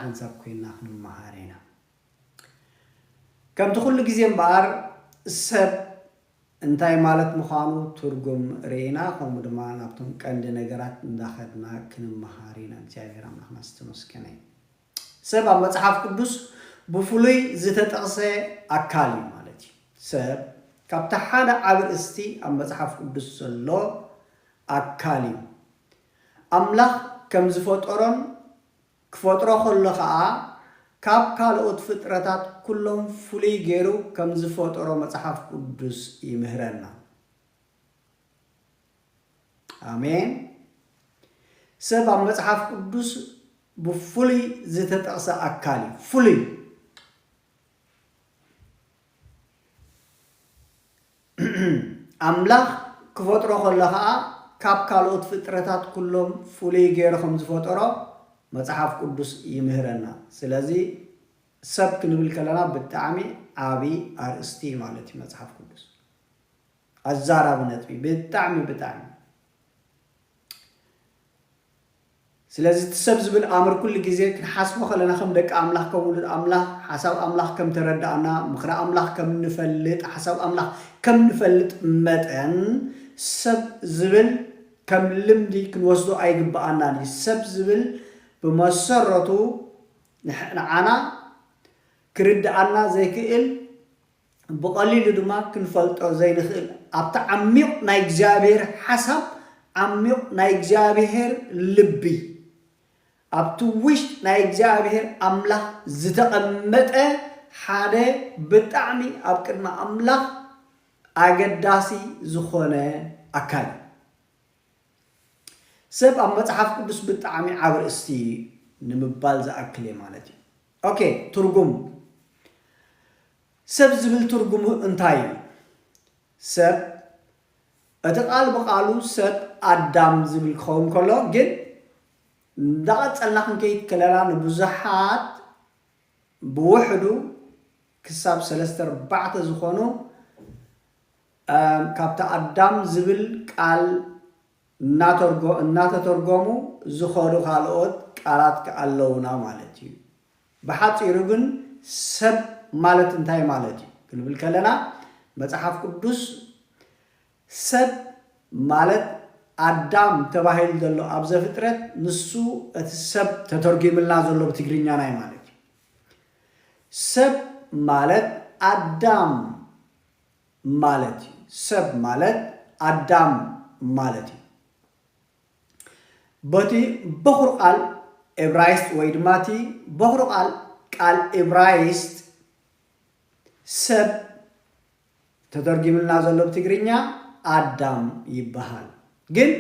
ሓንሳብ ኮይና ክንመሃር ኢና። ከምቲ ኩሉ ግዜ እምበኣር ሰብ እንታይ ማለት ምዃኑ ትርጉም ርኢና፣ ከምኡ ድማ ናብቶም ቀንዲ ነገራት እንዳኸድና ክንመሃር ኢና። እግዚኣብሔር ኣምላኽና ዝተመስገነ እዩ። ሰብ ኣብ መጽሓፍ ቅዱስ ብፍሉይ ዝተጠቕሰ ኣካል እዩ ማለት እዩ። ሰብ ካብቲ ሓደ ዓቢ ርእስቲ ኣብ መጽሓፍ ቅዱስ ዘሎ ኣካል እዩ። ኣምላኽ ከም ዝፈጠሮን ክፈጥሮ ከሎ ኸኣ ካብ ካልኦት ፍጥረታት ኩሎም ፍሉይ ገይሩ ከም ዝፈጠሮ መጽሓፍ ቅዱስ ይምህረና። ኣሜን። ሰብ ኣብ መጽሓፍ ቅዱስ ብፍሉይ ዝተጠቕሰ ኣካል እዩ። ፍሉይ። ኣምላኽ ክፈጥሮ ከሎ ኸኣ ካብ ካልኦት ፍጥረታት ኩሎም ፍሉይ ገይሩ ከም ዝፈጠሮ መጽሓፍ ቅዱስ ይምህረና። ስለዚ ሰብ ክንብል ከለና ብጣዕሚ ዓቢ ኣርእስቲ ማለት እዩ መጽሓፍ ቅዱስ። ኣዛራቢ ነጥቢ ብጣዕሚ ብጣዕሚ። ስለዚ እቲ ሰብ ዝብል ኣምር ኩሉ ግዜ ክንሓስቦ ከለና ከም ደቂ ኣምላኽ፣ ከም ውሉድ ኣምላኽ፣ ሓሳብ ኣምላኽ ከም ተረዳእና፣ ምኽሪ ኣምላኽ ከም ንፈልጥ፣ ሓሳብ ኣምላኽ ከም ንፈልጥ መጠን ሰብ ዝብል ከም ልምዲ ክንወስዶ ኣይግብኣናን እዩ። ሰብ ዝብል ብመሰረቱ ንሕ-፣ ንዓና ክርድኣና ዘይክእል፣ ብቐሊሉ ድማ ክንፈልጦ ዘይንኽእል፣ ኣብቲ ዓሚቕ ናይ እግዚኣብሔር ሓሳብ፣ ዓሚቕ ናይ እግዚኣብሔር ልቢ፣ ኣብቲ ውሽጢ ናይ እግዚኣብሔር ኣምላኽ ዝተቐመጠ ሓደ ብጣዕሚ ኣብ ቅድሚ ኣምላኽ ኣገዳሲ ዝኾነ ኣካል እዩ። ሰብ ኣብ መጽሓፍ ቅዱስ ብጣዕሚ ዓቢ ርእስቲ ንምባል ዝኣክል እየ ማለት እዩ። ኦኬ፣ ትርጉም። ሰብ ዝብል ትርጉሙ እንታይ እዩ? ሰብ፣ እቲ ቃል ብቓሉ ሰብ ኣዳም ዝብል ክኸውን ከሎ፣ ግን እንዳቐጸልና ክንከይድ ከለና ንብዙሓት ብውሕዱ ክሳብ ሰለስተ ኣርባዕተ ዝኾኑ፣ እም፣ ካብቲ ኣዳም ዝብል ቃል እናተርጎ-፣ እናተተርጎሙ ዝኸዱ ካልኦት ቃላት ከ ኣለዉና ማለት እዩ። ብሓጺሩ ግን ሰብ ማለት እንታይ ማለት እዩ ክንብል ከለና፣ መጽሓፍ ቅዱስ ሰብ ማለት ኣዳም ተባሂሉ ዘሎ ኣብ ዘፍጥረት፣ ንሱ እቲ ሰብ ተተርጒምልና ዘሎ ብትግርኛ ናይ ማለት እዩ። ሰብ ማለት ኣዳም ማለት እዩ። ሰብ ማለት ኣዳም ማለት እዩ። በቲ በኹር ቃል ኤብራይስጥ ወይ ድማ እቲ በኹር ቃል፣ ቃል ኤብራይስጥ ሰብ ተተርጊምልና ዘሎ ብትግርኛ ኣዳም ይበሃል። ግን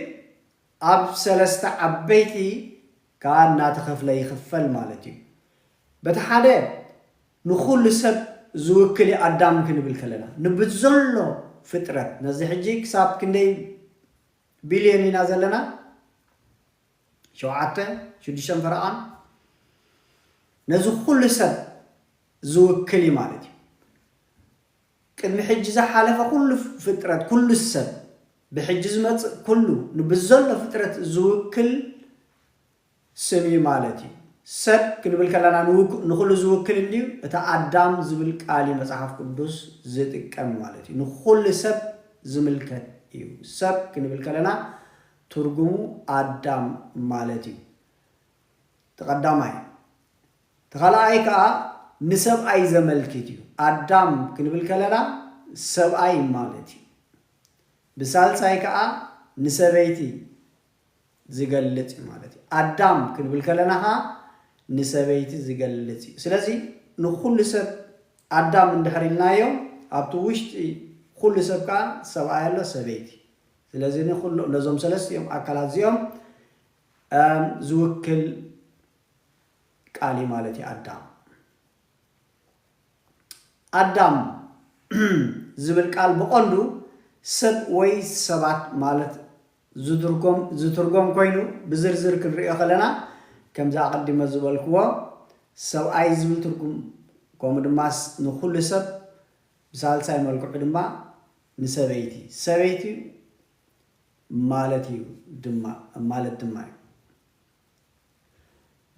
ኣብ ሰለስተ ዓበይቲ ከኣ እናተኸፍለ ይኽፈል ማለት እዩ። በቲ ሓደ ንኹሉ ሰብ ዝውክል እዩ ኣዳም ክንብል ከለና፣ ንብዘሎ ፍጥረት፣ ነዚ ሕጂ ክሳብ ክንደይ ቢልዮን ኢና ዘለና? ሸውዓተ፣ ሽዱሽተን ፈረቓን። ነዚ ኩሉ ሰብ ዝውክል እዩ ማለት እዩ። ቅድሚ ሕጂ ዝሓለፈ ኩሉ ፍጥረት፣ ኩሉ ሰብ፣ ብሕጂ ዝመጽእ ኩሉ፣ ንብዘሎ ፍጥረት ዝውክል ስም እዩ ማለት እዩ። ሰብ ክንብል ከለና ንውክ-፣ ንኹሉ ዝውክል እንድዩ፣ እቲ ኣዳም ዝብል ቃል እዩ መጽሓፍ ቅዱስ ዝጥቀም ማለት እዩ። ንኹሉ ሰብ ዝምልከት እዩ። ሰብ ክንብል ከለና ትርጉሙ ኣዳም ማለት እዩ። እቲ ቀዳማይ። እቲ ካልኣይ ከኣ ንሰብኣይ ዘመልክት እዩ። ኣዳም ክንብል ከለና ሰብኣይ ማለት እዩ። ብሳልሳይ ከኣ ንሰበይቲ ዝገልጽ እዩ ማለት እዩ። ኣዳም ክንብል ከለና ከኣ ንሰበይቲ ዝገልጽ እዩ። ስለዚ ንኹሉ ሰብ ኣዳም እንድሕር ኢልናዮ፣ ኣብቲ ውሽጢ ኩሉ ሰብ ከኣ ሰብኣይ ኣሎ፣ ሰበይቲ። ስለዚ ንኹሉ፣ ነዞም ሰለስቲኦም ኣካላት እዚኦም፣ እም፣ ዝውክል ቃል እዩ ማለት እዩ ኣዳም። ኣዳም ዝብል ቃል ብቐንዱ ሰብ ወይ ሰባት ማለት ዝትርጎም፣ ዝትርጎም ኮይኑ፣ ብዝርዝር ክንሪኦ ከለና፣ ከምዚ ኣቐዲመ ዝበልክዎ፣ ሰብኣይ ዝብል ትርጉም፣ ከምኡ ድማ ስ-፣ ንኹሉ ሰብ፣ ብሳልሳይ መልክዑ ድማ ንሰበይቲ። ሰበይቲ ማለት እዩ ድማ፣ ማለት ድማ እዩ።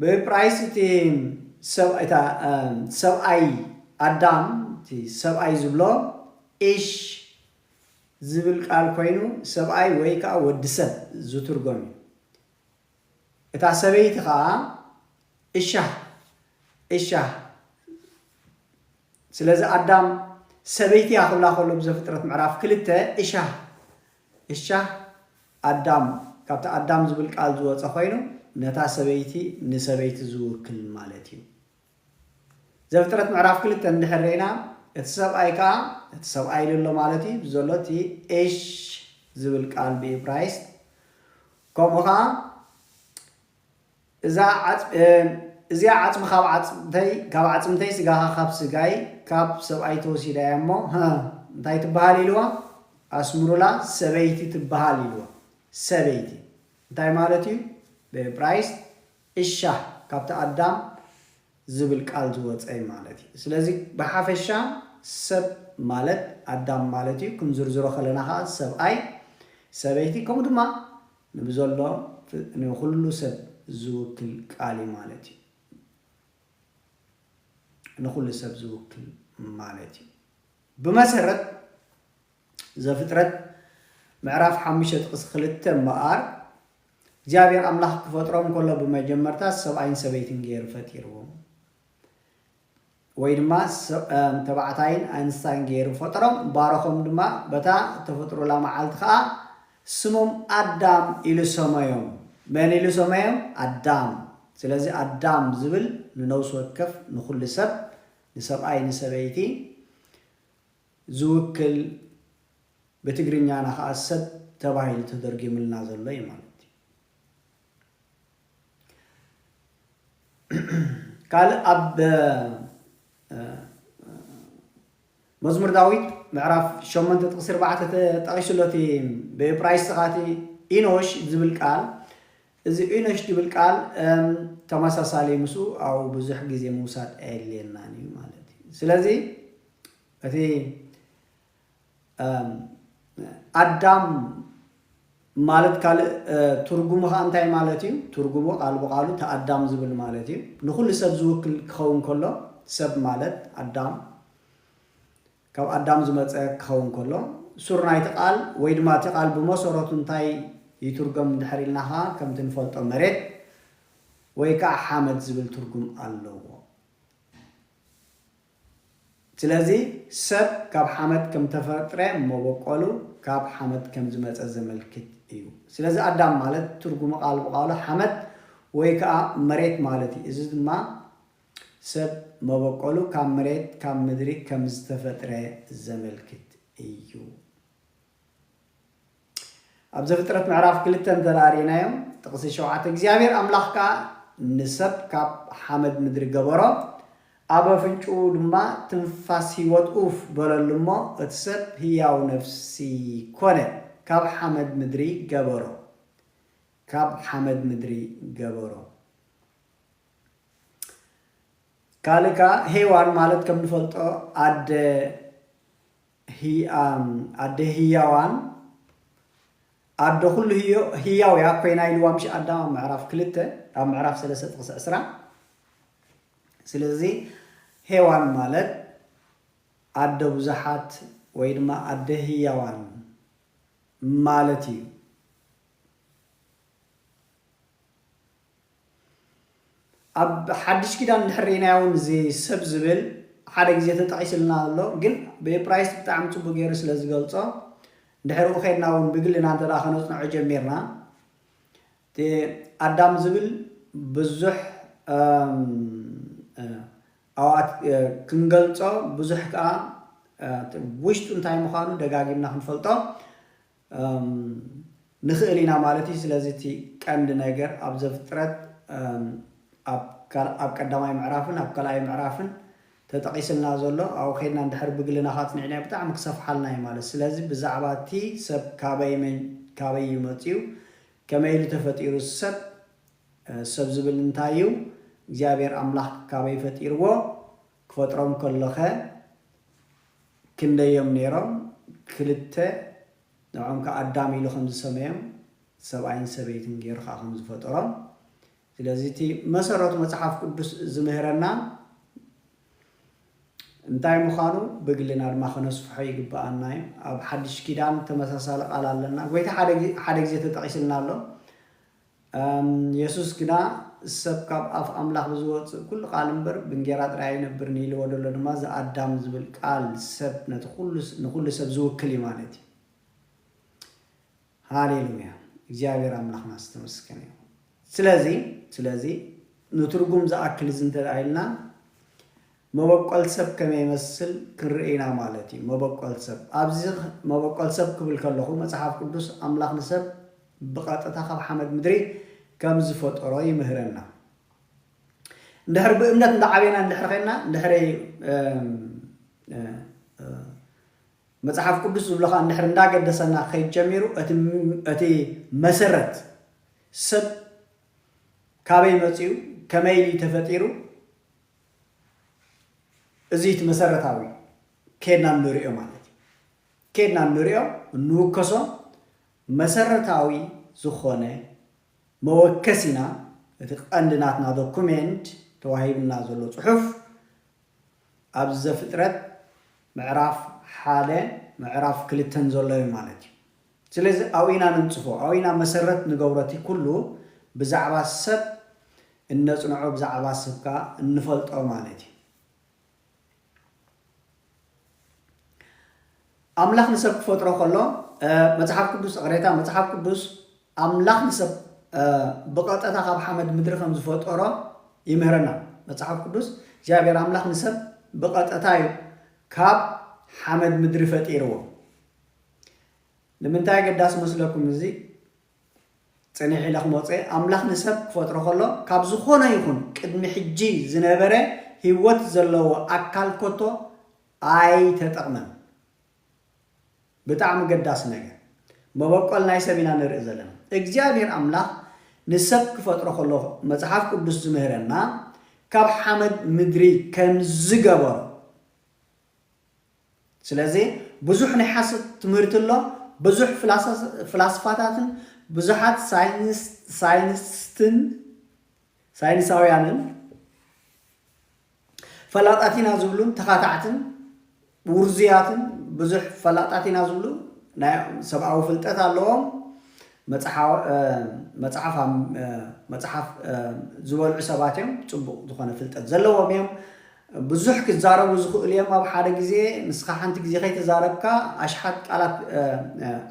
ብዕብራይስጥ እቲ ሰብ እታ ሰብኣይ ኣዳም እቲ ሰብኣይ ዝብሎ ኢሽ ዝብል ቃል ኮይኑ ሰብኣይ ወይ ከዓ ወዲ ሰብ ዝትርጎም እዩ። እታ ሰበይቲ ከዓ እሻ እሻ። ስለዚ ኣዳም ሰበይቲ እያ ክብላ ከሎ ብዘፍጥረት ምዕራፍ ክልተ እሻ እሻ ኣዳም ካብቲ ኣዳም ዝብል ቃል ዝወፀ ኮይኑ ነታ ሰበይቲ ንሰበይቲ ዝውክል ማለት እዩ። ዘፍጥረት ምዕራፍ ክልተ እንድሕር ርኢና እቲ ሰብኣይ ከዓ እቲ ሰብኣይ ኢሉ ኣሎ ማለት እዩ ዘሎ እቲ ኤሽ ዝብል ቃል ብኢብራይስጥ። ከምኡ ከዓ እዛ ዓጽ- እ፣ እዚኣ ዓጽሚ ካብ ዓጽምተይ ካብ ዓጽምተይ ስጋኻ ካብ ስጋይ ካብ ሰብኣይ ተወሲዳ እያ እሞ ሀ እንታይ ትበሃል ኢልዋ? ኣስምሩላ ሰበይቲ ትበሃል ኢልዋ። ሰበይቲ እንታይ ማለት እዩ? ብዕብራይስጥ እሻ ካብቲ ኣዳም ዝብል ቃል ዝወፀ ማለት እዩ። ስለዚ ብሓፈሻ ሰብ ማለት ኣዳም ማለት እዩ። ክንዝርዝሮ ከለና ከዓ ሰብኣይ ሰበይቲ ከምኡ ድማ ንብዘሎ ንኩሉ ሰብ ዝውክል ቃል እዩ ማለት እዩ። ንኩሉ ሰብ ዝውክል ማለት እዩ። ብመሰረት ዘፍጥረት ምዕራፍ ሓሙሽተ ጥቕሲ ክልተ እምበኣር እግዚኣብሔር ኣምላኽ ክፈጥሮም ከሎ ብመጀመርታ ሰብኣይን ሰበይትን ገይሩ ፈጢርዎም። ወይ ድማ ተባዕታይን ኣንስታይን ገይሩ ፈጠሮም። ባረኾም ድማ በታ እተፈጥሩላ መዓልቲ ከዓ ስሞም ኣዳም ኢሉ ሰመዮም። መን ኢሉ ሰመዮም? ኣዳም። ስለዚ ኣዳም ዝብል ንነብሲ ወከፍ ንኩሉ ሰብ ንሰብኣይ ንሰበይቲ ዝውክል ብትግርኛና ከዓ ሰብ ተባሂሉ ተደርጊምልና ዘሎ እዩ ማለት እዩ። ካልእ ኣብ መዝሙር ዳዊት ምዕራፍ ሸሞንተ ጥቕሲ ኣርባዕተ ተጠቒሱ ኣሎ። እቲ ብዕብራይስጥ ኻቲ ኢኖሽ ዝብል ቃል፣ እዚ ኢኖሽ ዝብል ቃል ተመሳሳሊ ምስኡ ኣብኡ ብዙሕ ግዜ ምውሳድ ኣየድልየናን እዩ ማለት እዩ። ስለዚ እቲ ኣዳም ማለት ካልእ ትርጉሙ ከዓ እንታይ ማለት እዩ? ትርጉሙ ቃል ብቃሉ እቲ ኣዳም ዝብል ማለት እዩ። ንኩሉ ሰብ ዝውክል ክኸውን ከሎ ሰብ ማለት ኣዳም ካብ ኣዳም ዝመፀ ክኸውን ከሎ ሱር ናይቲ ቃል ወይ ድማ እቲ ቃል ብመሰረቱ እንታይ ይትርጎም እንድሕር ኢልና ከዓ ከምቲ ንፈልጦ መሬት ወይ ከዓ ሓመድ ዝብል ትርጉም ኣለዎ። ስለዚ ሰብ ካብ ሓመድ ከም ተፈጥረ መበቆሉ ካብ ሓመድ ከም ዝመፀ ዘመልክት እዩ። ስለዚ ኣዳም ማለት ትርጉሙ ቃል ብቃሉ ሓመድ ወይ ከዓ መሬት ማለት እዩ። እዚ ድማ ሰብ መበቆሉ ካብ መሬት ካብ ምድሪ ከም ዝተፈጥረ ዘመልክት እዩ። ኣብ ዘፍጥረት ምዕራፍ ክልተ እንተ ደኣ ርኢናዮ ጥቕሲ ሸውዓተ እግዚኣብሔር ኣምላኽ ከኣ ንሰብ ካብ ሓመድ ምድሪ ገበሮ፣ ኣብ ኣፍንጭኡ ድማ ትንፋስ ህይወት ኡፍ በለሉ እሞ እቲ ሰብ ህያው ነፍሲ ኮነ። ካብ ሓመድ ምድሪ ገበሮ። ካብ ሓመድ ምድሪ ገበሮ። ካልእ ከኣ ሄዋን ማለት ከም ንፈልጦ ኣደ ኣደ ህያዋን ኣደ ኩሉ ህያው እያ ኮይና ኢልዋ ምሽ ኣዳም ኣብ ምዕራፍ ክልተ ኣብ ምዕራፍ ሰለስተ ጥቕሲ ዕስራ። ስለዚ ሄዋን ማለት ኣደ ብዙሓት ወይ ድማ ኣደ ህያዋን ማለት እዩ። ኣብ ሓድሽ ኪዳን እንድሕር ርኢናዮ እውን እዚ ሰብ ዝብል ሓደ ግዜ ተጠቒስልና ኣሎ፣ ግን ብኤብራይስጥ ብጣዕሚ ጽቡቅ ገይሩ ስለ ዝገልጾ እንድሕር ኡ ኸድና እውን ብግልና እንተ ደኣ ከነጽንዖ ጀሚርና እቲ ኣዳም ዝብል ብዙሕ ኣዋት ክንገልጾ ብዙሕ ከኣ ውሽጡ እንታይ ምዃኑ ደጋጊምና ክንፈልጦ ንኽእል ኢና ማለት እዩ። ስለዚ እቲ ቀንዲ ነገር ኣብ ዘፍጥረት ኣብ ቀዳማይ ምዕራፍን ኣብ ካልኣይ ምዕራፍን ተጠቒስልና ዘሎ ኣብኡ ከድና እንድሕር ብግልና ካጽኒዕናዮ ብጣዕሚ ክሰፍሓልና እዩ ማለት። ስለዚ ብዛዕባ እቲ ሰብ ካበይ እዩ መጺኡ፣ ከመይ ኢሉ ተፈጢሩ ሰብ ሰብ ዝብል እንታይ እዩ? እግዚኣብሔር ኣምላኽ ካበይ ፈጢርዎ? ክፈጥሮም ከሎኸ ክንደዮም ነይሮም? ክልተ፣ ንዕኦም ከኣ ኣዳም ኢሉ ከም ዝሰመዮም ሰብኣይን ሰበይትን ገይሩ ከኣ ከም ዝፈጠሮም ስለዚ እቲ መሰረቱ መጽሓፍ ቅዱስ ዝምህረና እንታይ ምዃኑ ብግልና ድማ ከነስፍሖ ይግብኣና እዩ። ኣብ ሓድሽ ኪዳን ተመሳሳሊ ቃል ኣለና። ጎይታ ሓደ ግዜ ተጠቒስልና ኣሎ። የሱስ ግና፣ "ሰብ ካብ ኣፍ ኣምላኽ ብዝወጽእ ኩሉ ቃል እምበር ብእንጌራ ጥራይ ኣይነብርን" ኢልዎ ዘሎ ድማ እዚ ኣዳም ዝብል ቃል ሰብ ነቲ ኩሉ ንኩሉ ሰብ ዝውክል እዩ ማለት እዩ። ሃሌሉያ! እግዚኣብሔር ኣምላኽና ዝተመስገነ ይኹን። ስለዚ ስለዚ ንትርጉም ዝኣክል እዚ እንተ ኢልና መበቆል ሰብ ከመይ ይመስል ክንርኢ ኢና ማለት እዩ። መበቆል ሰብ ኣብዚ መበቆል ሰብ ክብል ከለኹ መጽሓፍ ቅዱስ ኣምላኽ ንሰብ ብቐጥታ ካብ ሓመድ ምድሪ ከም ዝፈጠሮ ይምህረና። እንድሕር ብእምነት እንዳዓበና እንድሕር ኸይና እንድሕር መጽሓፍ ቅዱስ ዝብሎ ኸዓ እንድሕር እንዳገደሰና ከይድ ጀሚሩ እቲ መሰረት ሰብ ካበይ መፅኡ፣ ከመይ ኢሉ ተፈጢሩ፣ እዚ እቲ መሰረታዊ ኬድና ንሪኦ ማለት እዩ። ኬድና ንሪኦ እንውከሶ መሰረታዊ ዝኾነ መወከሲና እቲ ቀንዲ ናትና ዶኩሜንት ተዋሂብና ዘሎ ፅሑፍ ኣብዚ ዘፍጥረት ምዕራፍ ሓደ ምዕራፍ ክልተን ዘሎ እዩ ማለት እዩ። ስለዚ ኣብኡ ኢና ንንፅፎ፣ ኣብኡ ኢና መሰረት ንገብሮ። እቲ ኩሉ ብዛዕባ ሰብ እነፅንዖ፣ ብዛዕባ ሰብ ከዓ እንፈልጦ ማለት እዩ። ኣምላኽ ንሰብ ክፈጥሮ ከሎ መፅሓፍ ቅዱስ፣ ቅሬታ መፅሓፍ ቅዱስ ኣምላኽ ንሰብ ብቐጥታ ካብ ሓመድ ምድሪ ከም ዝፈጠሮ ይምህረና መፅሓፍ ቅዱስ። እግዚኣብሔር ኣምላኽ ንሰብ ብቐጥታ እዩ ካብ ሓመድ ምድሪ ፈጢርዎ። ንምንታይ ኣገዳሲ መስለኩም? እዚ ፅንሕ ኢለ ክመፀ ኣምላኽ ንሰብ ክፈጥሮ ከሎ ካብ ዝኾነ ይኹን ቅድሚ ሕጂ ዝነበረ ህይወት ዘለዎ ኣካል ኮቶ ኣይተጠቕመን። ብጣዕሚ ገዳሲ ነገር መበቆል ናይ ሰብ ኢና ንርኢ ዘለና። እግዚኣብሔር ኣምላኽ ንሰብ ክፈጥሮ ከሎ መፅሓፍ ቅዱስ ዝምህረና ካብ ሓመድ ምድሪ ከም ዝገበሮ። ስለዚ ብዙሕ ናይ ሓሰት ትምህርቲ ኣሎ። ብዙሕ ፍላስፋታትን ብዙሓት ሳይንስትን ሳይንሳውያንን ፈላጣት ኢና ዝብሉን ተኻታዕትን ውርዙያትን ብዙሕ ፈላጣት ኢና ዝብሉ ናይ ሰብኣዊ ፍልጠት ኣለዎም። መፅሓፍ ዝበልዑ ሰባት እዮም። ፅቡቕ ዝኾነ ፍልጠት ዘለዎም እዮም። ብዙሕ ክዛረቡ ዝኽእሉ እዮም ኣብ ሓደ ግዜ። ንስኻ ሓንቲ ግዜ ከይተዛረብካ ኣሽሓት ቃላት፣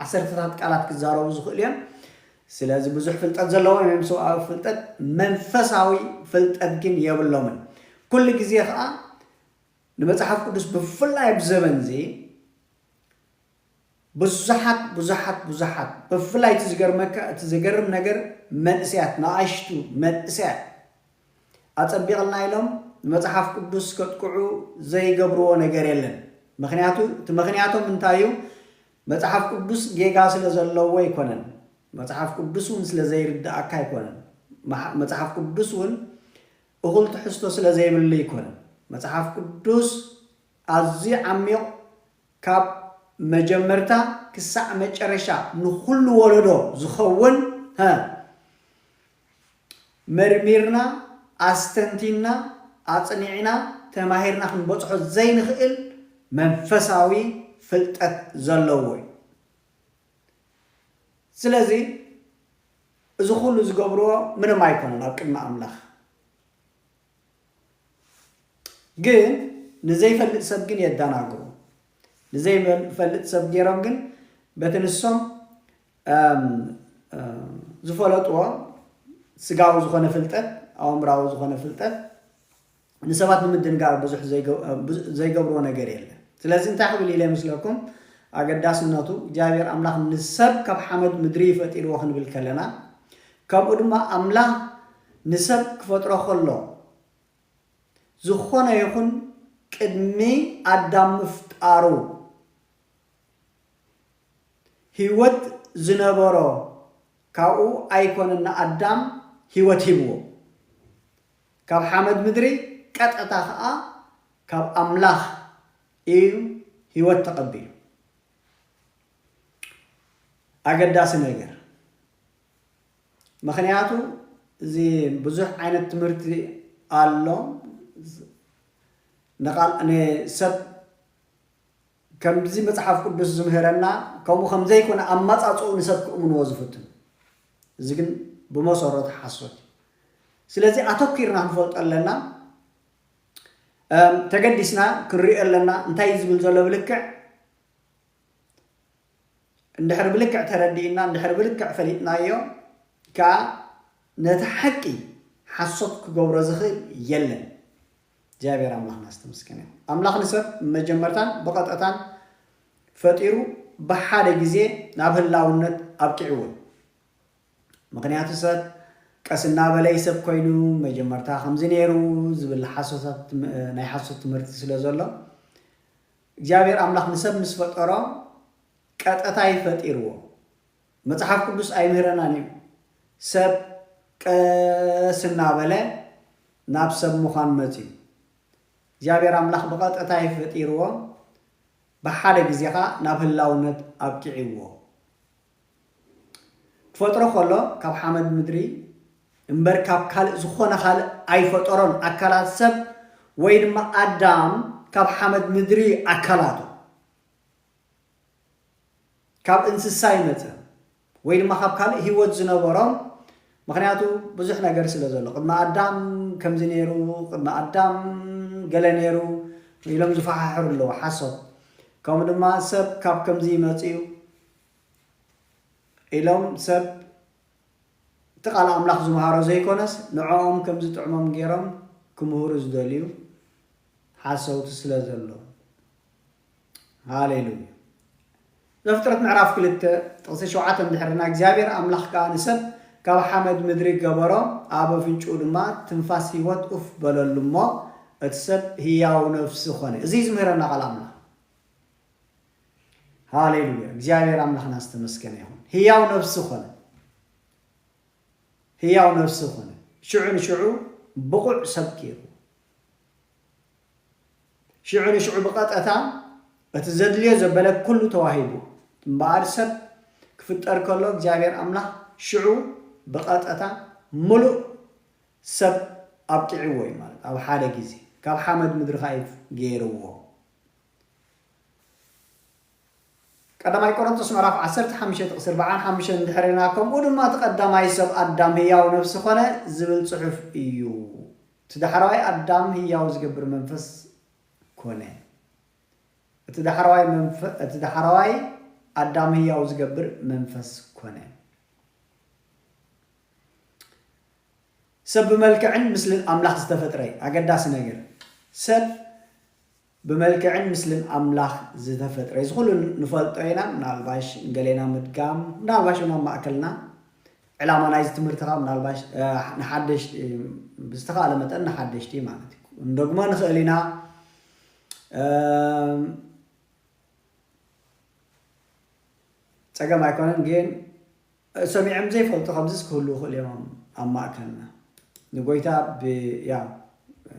ዓሰርተታት ቃላት ክዛረቡ ዝኽእሉ እዮም። ስለዚ ብዙሕ ፍልጠት ዘለዎም እዮም። ሰብኣዊ ፍልጠት መንፈሳዊ ፍልጠት ግን የብሎምን። ኩሉ ግዜ ከዓ ንመጽሓፍ ቅዱስ ብፍላይ ኣብዚ ዘበን እዚ ብዙሓት ብዙሓት ብዙሓት ብፍላይ እቲ ዝገርመካ እቲ ዝገርም ነገር መንእሰያት ንኣሽቱ መንእሰያት ኣጸቢቕልና ኢሎም ንመጽሓፍ ቅዱስ ከጥቅዑ ዘይገብርዎ ነገር የለን። ምክንያቱ እቲ ምክንያቶም እንታይ እዩ? መጽሓፍ ቅዱስ ጌጋ ስለ ዘለዎ ኣይኮነን። መጽሓፍ ቅዱስ እውን ስለ ዘይርድኣካ ኣይኮነን። መጽሓፍ ቅዱስ እውን እኹል ትሕዝቶ ስለ ዘይብሉ ኣይኮነን። መጽሓፍ ቅዱስ ኣዝዩ ዓሚቕ ካብ መጀመርታ ክሳዕ መጨረሻ ንኹሉ ወለዶ ዝኸውን መርሚርና ኣስተንቲና ኣፅኒዕና ተማሂርና ክንበፅሖ ዘይንኽእል መንፈሳዊ ፍልጠት ዘለዎ እዩ። ስለዚ እዚ ኩሉ ዝገብርዎ ምንም ኣይኮነን ኣብ ቅድሚ ኣምላኽ። ግን ንዘይፈልጥ ሰብ ግን የደናግሩ። ንዘይፈልጥ ሰብ ገይሮም ግን በቲ ንሶም ዝፈለጥዎ ስጋዊ ዝኾነ ፍልጠት ኣእምራዊ ዝኾነ ፍልጠት ንሰባት ንምድንጋር ብዙሕ ዘይገብርዎ ነገር የለን። ስለዚ እንታይ ክብል ኢለ ይመስለኩም? ኣገዳስነቱ እግዚኣብሔር ኣምላኽ ንሰብ ካብ ሓመድ ምድሪ ፈጢርዎ ክንብል ከለና ከምኡ ድማ ኣምላኽ ንሰብ ክፈጥሮ ከሎ ዝኾነ ይኹን ቅድሚ ኣዳም ምፍጣሩ ህይወት ዝነበሮ ካብኡ ኣይኮነን ንኣዳም ህይወት ሂብዎ። ካብ ሓመድ ምድሪ ቀጥታ ኸዓ ካብ ኣምላኽ እዩ ህይወት ተቐቢሉ። ኣገዳሲ ነገር ምኽንያቱ እዚ ብዙሕ ዓይነት ትምህርቲ ኣሎ። ንቓል ንሰብ ከምዚ መጽሓፍ ቅዱስ ዝምህረና ከምኡ ከም ዘይኮነ ኣመጻጽኡ ንሰብ ክእምንዎ ዝፍትኑ። እዚ ግን ብመሰረቱ ሓሶት እዩ። ስለዚ ኣተኲርና ክንፈልጦ ኣለና። ተገዲስና ክንሪኦ ኣለና። እንታይ እዩ ዝብል ዘሎ ብልክዕ? እንድሕር ብልክዕ ተረዲእና እንድሕር ብልክዕ ፈሊጥናዮ ከዓ ነቲ ሓቂ ሓሶት ክገብሮ ዝኽእል የለን። እግዚኣብሔር ኣምላኽና ዝተመስገነ ይኹን። ኣምላኽ ንሰብ መጀመርታን ብቐጠታን ፈጢሩ ብሓደ ግዜ ናብ ህላውነት ኣብቂዕዎ። ምኽንያቱ ሰብ ቀስ እናበለ ይሰብ ኮይኑ መጀመርታ ከምዚ ነይሩ ዝብል ሓሶታት ናይ ሓሶት ትምህርቲ ስለ ዘሎ እግዚኣብሔር ኣምላኽ ንሰብ ምስ ፈጠሮ ቀጠታ ይፈጢርዎ። መጽሓፍ ቅዱስ ኣይምህረናን እዩ። ሰብ ቀስ እናበለ ናብ ሰብ ምዃን መጽዩ። እግዚኣብሔር ኣምላኽ ብቐጠታ ይፈጢርዎ፣ ብሓደ ግዜኻ ናብ ህላውነት ኣብቂዕዎ። ክፈጥሮ ከሎ ካብ ሓመድ ምድሪ እምበር ካብ ካልእ ዝኾነ ካልእ ኣይፈጠሮን። ኣካላት ሰብ ወይ ድማ ኣዳም ካብ ሓመድ ምድሪ ኣካላቱ ካብ እንስሳ ይመጸ ወይ ድማ ካብ ካልእ ህይወት ዝነበሮም። ምኽንያቱ ብዙሕ ነገር ስለ ዘሎ ቅድሚ ኣዳም ከምዚ ነይሩ፣ ቅድሚ ኣዳም ገለ ነይሩ ኢሎም ዝፈሓሕሩ ኣለዉ ሓሶት። ከምኡ ድማ ሰብ ካብ ከምዚ ይመጽእ እዩ ኢሎም ሰብ እቲ ቃል ኣምላኽ ዝመሃሮ ዘይኮነስ ንዕኦም ከም ዝጥዕሞም ገይሮም ክምህሩ ዝደልዩ ሓሰውቲ ስለ ዘለዉ። ሃሌሉያ። ዘፍጥረት ምዕራፍ ክልተ ጥቕሲ ሸውዓተ እንድሕርና እግዚኣብሔር ኣምላኽ ከኣ ንሰብ ካብ ሓመድ ምድሪ ገበሮ፣ ኣብ ኣፍንጭኡ ድማ ትንፋስ ህይወት ኡፍ በለሉ እሞ እቲ ሰብ ህያው ነፍሲ ኾነ። እዚ ዝምህረና ቃል ኣምላኽ። ሃሌሉያ። እግዚኣብሔር ኣምላኽና ዝተመስገነ ይኹን። ህያው ነፍሲ ኾነ። ህያው ነፍሲ ኾነ። ሽዑ ንሽዑ ብቑዕ ሰብ ገይሩ። ሽዑ ንሽዑ ብቐጠታ እቲ ዘድልዮ ዘበለ ኩሉ ተዋሂቡ። እምበኣር ሰብ ክፍጠር ከሎ እግዚኣብሔር ኣምላኽ ሽዑ ብቐጠታ ምሉእ ሰብ ኣብቂዕዎ እዩ ማለት ኣብ ሓደ ግዜ ካብ ሓመድ ምድሪ ኻይፍ ገይርዎ። ቀዳማይ ቆሮንቶስ ምዕራፍ ዓሰርተ ሓሙሽተ ጥቕሲ ኣርብዓን ሓሙሽተን እንድሕር ኢና፣ ከምኡ ድማ እቲ ቀዳማይ ሰብ ኣዳም ህያው ነፍሲ ኾነ ዝብል ጽሑፍ እዩ። እቲ ዳሕረዋይ ኣዳም ህያው ዝገብር መንፈስ ኮነ። እቲ ዳሕረዋይ መንፈ-፣ እቲ ዳሕረዋይ ኣዳም ህያው ዝገብር መንፈስ ኮነ። ሰብ ብመልክዕን ምስልን ኣምላኽ ዝተፈጥረ፣ ኣገዳሲ ነገር። ሰብ ብመልክዕን ምስልን ኣምላኽ ዝተፈጥረ። እዚ ኩሉ ንፈልጦ ኢና። ምናልባሽ ገሌና ምድጋም፣ ምናልባሽ እውን ኣብ ማእከልና ዕላማ ናይዚ ትምህርቲ ኸዓ ምናልባሽ፣ እ፣ ንሓደሽ-፣ እ፣ ብዝተኻእለ መጠን ንሓደሽቲ ማለት እዩ። እንደግሞ ንኽእል ኢና። እም፣ ጸገም ኣይኮነን፣ ግን ሰሚዖም ዘይፈልጡ ከምዚስ ክህልዉ ይኽእሉ እዮም ኣብ ማእከልና። ንጎይታ ብ-፣ ያ፣ እ፣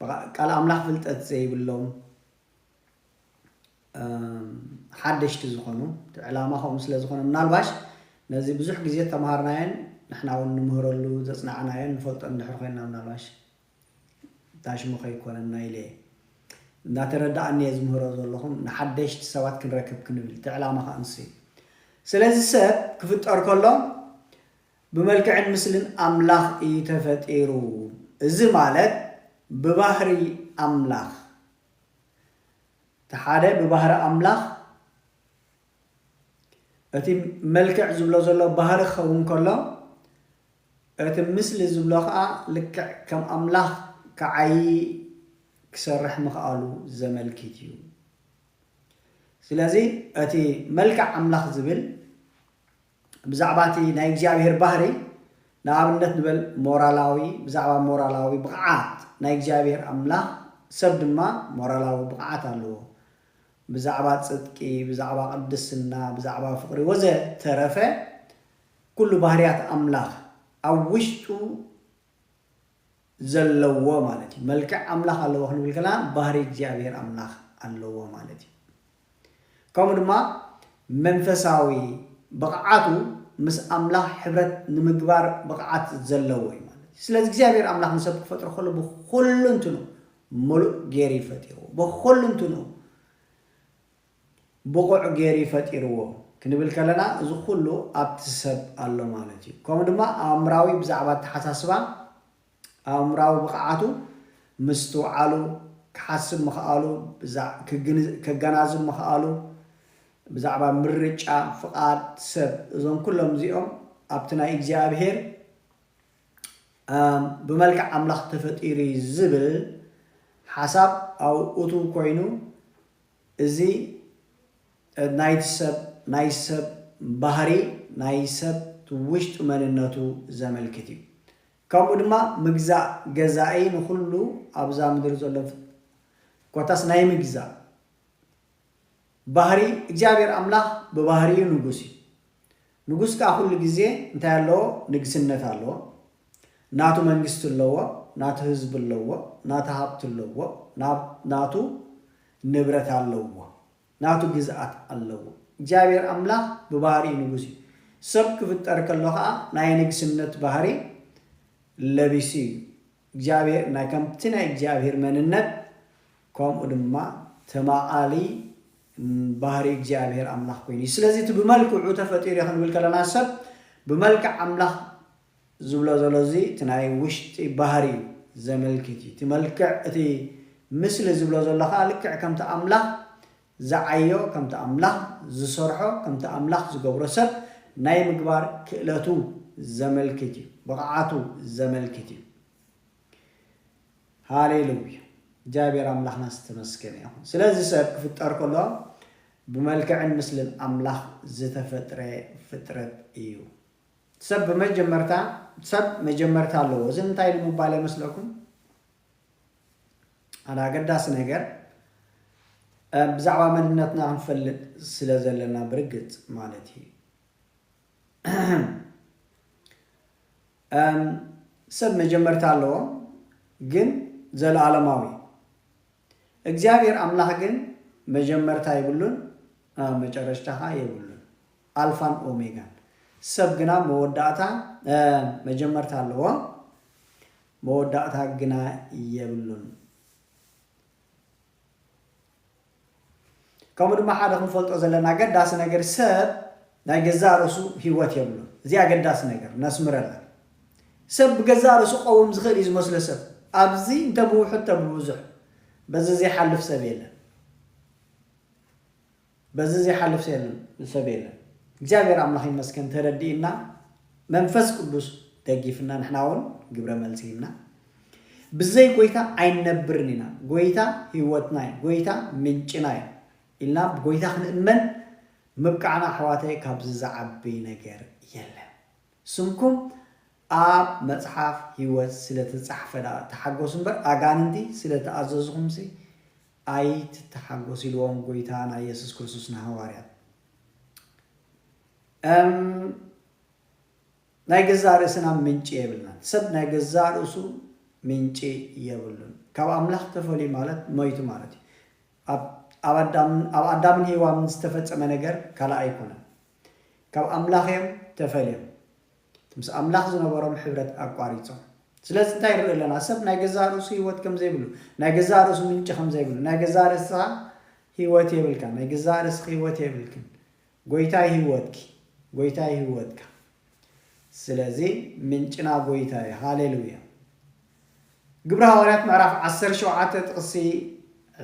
ብቓ-፣ ቃል ኣምላኽ ፍልጠት ዘይብሎም፣ እም፣ ሓደሽቲ ዝኾኑ፣ እቲ ዕላማ ከምኡ ስለ ዝኾነ፣ ምናልባሽ ነዚ ብዙሕ ግዜ ተምሃርናዮን ንሕና እውን ንምህረሉ ዘጽናዕናዮን ንፈልጦ እንድሕር ኮይንና፣ ምናልባሽ ዳሽሙ ከይኮነና ኢለ እየ። እንዳተረዳእኒ እየ ዝምህሮ ዘለኹም፣ ንሓደሽቲ ሰባት ክንረክብ ክንብል፣ እቲ ዕላማ ኸኣ ንሱ እዩ። ስለዚ ሰብ ክፍጠር ከሎ ብመልክዕን ምስልን ኣምላኽ እዩ ተፈጢሩ። እዚ ማለት ብባህሪ ኣምላኽ፣ እቲ ሓደ ብባህሪ ኣምላኽ፣ እቲ መልክዕ ዝብሎ ዘሎ ባህሪ ክኸውን ከሎ፣ እቲ ምስሊ ዝብሎ ኸዓ ልክዕ ከም ኣምላኽ ክዓዪ ክሰርሕ ምኽኣሉ ዘመልክት እዩ። ስለዚ እቲ መልክዕ ኣምላኽ ዝብል ብዛዕባ እቲ ናይ እግዚኣብሔር ባህሪ፣ ንኣብነት ንበል ሞራላዊ፣ ብዛዕባ ሞራላዊ ብቕዓት ናይ እግዚኣብሔር ኣምላኽ፣ ሰብ ድማ ሞራላዊ ብቕዓት ኣለዎ። ብዛዕባ ጽድቂ፣ ብዛዕባ ቅድስና፣ ብዛዕባ ፍቕሪ ወዘተረፈ ኩሉ ባህርያት ኣምላኽ ኣብ ውሽጡ ዘለዎ ማለት እዩ። መልክዕ ኣምላኽ ኣለዎ ክንብል ከለና ባህሪ እግዚኣብሔር ኣምላኽ ኣለዎ ማለት እዩ። ከምኡ ድማ መንፈሳዊ ብቕዓቱ ምስ ኣምላኽ ሕብረት ንምግባር ብቕዓት ዘለዎ እዩ ማለት እዩ። ስለዚ እግዚኣብሔር ኣምላኽ ንሰብ ክፈጥሮ ከሎ ብኹሉ እንትኑ ምሉእ ገይሩ እዩ ፈጢርዎ። ብኹሉ እንትኑ ብቑዕ ገይሩ እዩ ፈጢርዎ ክንብል ከለና፣ እዚ ኩሉ ኣብቲ ሰብ ኣሎ ማለት እዩ። ከምኡ ድማ ኣእምራዊ ብዛዕባ ኣተሓሳስባ፣ ኣእምራዊ ብቕዓቱ፣ ምስትውዓሉ፣ ክሓስብ ምኽኣሉ፣ ብዛ-፣ ክግን-፣ ከገናዝብ ምኽኣሉ፣ ብዛዕባ ምርጫ፣ ፍቓድ ሰብ፣ እዞም ኩሎም እዚኦም ኣብቲ ናይ እግዚኣብሔር፣ ኣም፣ ብመልክዕ ኣምላኽ ተፈጢሩ እዩ ዝብል ሓሳብ ኣብኡ እትው ኮይኑ፣ እዚ ናይቲ ሰብ፣ ናይ ሰብ ባህሪ፣ ናይ ሰብ ውሽጡ መንነቱ ዘመልክት እዩ። ከምኡ ድማ ምግዛእ ገዛኢ ንኹሉ ኣብዛ ምድሪ ዘሎ ፍ-፣ ኮታስ ናይ ምግዛእ ባህሪ እግዚኣብሔር ኣምላኽ ብባህሪኡ ንጉስ እዩ። ንጉስ ከኣ ኩሉ ግዜ እንታይ ኣለዎ? ንግስነት ኣለዎ። ናቱ መንግስቲ ኣለዎ፣ ናቱ ህዝቢ ኣለዎ፣ ናቱ ሃብቲ ኣለዎ፣ ናብ-፣ ናቱ ንብረት ኣለዎ፣ ናቱ ግዝኣት ኣለዎ። እግዚኣብሔር ኣምላኽ ብባህሪኡ ንጉስ እዩ። ሰብ ክፍጠር ከሎ ከኣ ናይ ንግስነት ባህሪ ለቢሱ እዩ። እግዚኣብሔር ናይ ከምቲ ናይ እግዚኣብሔር መንነት፣ ከምኡ ድማ ተማቓሊ ባህሪ እግዚኣብሔር ኣምላኽ ኮይኑ እዩ። ስለዚ እቲ ብመልክዑ ተፈጢሩ እዩ ክንብል ከለና ሰብ ብመልክዕ ኣምላኽ ዝብሎ ዘሎ እዚ እቲ ናይ ውሽጢ ባህሪ እዩ ዘመልክት እዩ። እቲ መልክዕ፣ እቲ ምስሊ ዝብሎ ዘሎ ከኣ ልክዕ ከምቲ ኣምላኽ ዝዓዮ፣ ከምቲ ኣምላኽ ዝሰርሖ፣ ከምቲ ኣምላኽ ዝገብሮ ሰብ ናይ ምግባር ክእለቱ ዘመልክት እዩ፣ ብቕዓቱ ዘመልክት እዩ። ሃሌሉያ። እግዚኣብሔር ኣምላኽና ዝተመስገነ ይኹን። ስለዚ ሰብ ክፍጠር ከሎ ብመልክዕን ምስልን ኣምላኽ ዝተፈጥረ ፍጥረት እዩ። ሰብ ብመጀመርታ፣ ሰብ መጀመርታ ኣለዎ። እዚ እንታይ ንምባል ይመስለኩም? ሓደ ኣገዳሲ ነገር፣ እ፣ ብዛዕባ መንነትና ክንፈልጥ ስለ ዘለና ብርግጽ ማለት እዩ። እም፣ ሰብ መጀመርታ ኣለዎ፣ ግን ዘለኣለማዊ። እግዚኣብሔር ኣምላኽ ግን መጀመርታ የብሉን፣ እ፣ መጨረሽታ ኸኣ የብሉን። ኣልፋን ኦሜጋን። ሰብ ግና መወዳእታ፣ እ፣ መጀመርታ ኣለዎ፣ መወዳእታ ግና የብሉን። ከምኡ ድማ ሓደ ክንፈልጦ ዘለና ኣገዳሲ ነገር፣ ሰብ ናይ ገዛእ ርእሱ ህይወት የብሉን። እዚ ኣገዳሲ ነገር ነስምረላ። ሰብ ብገዛእ ርእሱ ክቐውም ዝኽእል እዩ ዝመስሎ ሰብ። ኣብዚ እንተ ብውሑድ እንተ ብብዙሕ፣ በዚ ዘይሓልፍ ሰብ የለን። በዚ ዘይሓልፍ ሰብ የለን፣ ሰብ የለን። እግዚኣብሔር ኣምላኽ ይመስገን ተረዲእና፣ መንፈስ ቅዱስ ደጊፍና፣ ንሕና እውን ግብረ መልሲ ሂብና። ብዘይ ጎይታ ኣይንነብርን ኢና። ጎይታ ህይወትና እዩ። ጎይታ ምንጭና እዩ ኢልና ብጎይታ ክንእመን ምብቃዕና፣ ኣሕዋተይ፣ ካብዚ ዝዓቢ ነገር የለን። ስምኩም ኣብ መጽሓፍ ህይወት ስለ ተጻሕፈ ደኣ ተሓጎሱ እምበር፣ ኣጋንንቲ ስለ ተኣዘዝኹምሲ ኣይትተሓጎሱ፣ ኢልዎም ጎይታ ናይ የሱስ ክርስቶስ ንሃዋርያት። እም፣ ናይ ገዛእ ርእስና ምንጪ የብልናን። ሰብ ናይ ገዛእ ርእሱ ምንጪ የብሉን። ካብ ኣምላኽ ተፈልዩ ማለት ሞይቱ ማለት እዩ። ኣብ፣ ኣብ ኣዳም-፣ ኣብ ኣዳምን ሄዋንን ዝተፈጸመ ነገር ካልእ ኣይኮነን። ካብ ኣምላኽ እዮም ተፈልዮም። ምስ ኣምላኽ ዝነበሮም ሕብረት ኣቋሪጾም። ስለዚ እንታይ ንርኢ ኣለና? ሰብ ናይ ገዛእ ርእሱ ህይወት ከም ዘይብሉ፣ ናይ ገዛእ ርእሱ ምንጪ ከም ዘይብሉ፣ ናይ ገዛእ ርእስኻ ህይወት የብልካን፣ ናይ ገዛእ ርእስኺ ህይወት የብልክን። ጎይታ እዩ ህይወትኪ፣ ጎይታ እዩ ህይወትካ። ስለዚ ምንጭና ጎይታ እዩ። ሃሌሉያ። ግብሪ ሃዋርያት ምዕራፍ ዓሰርተ ሸውዓተ ጥቕሲ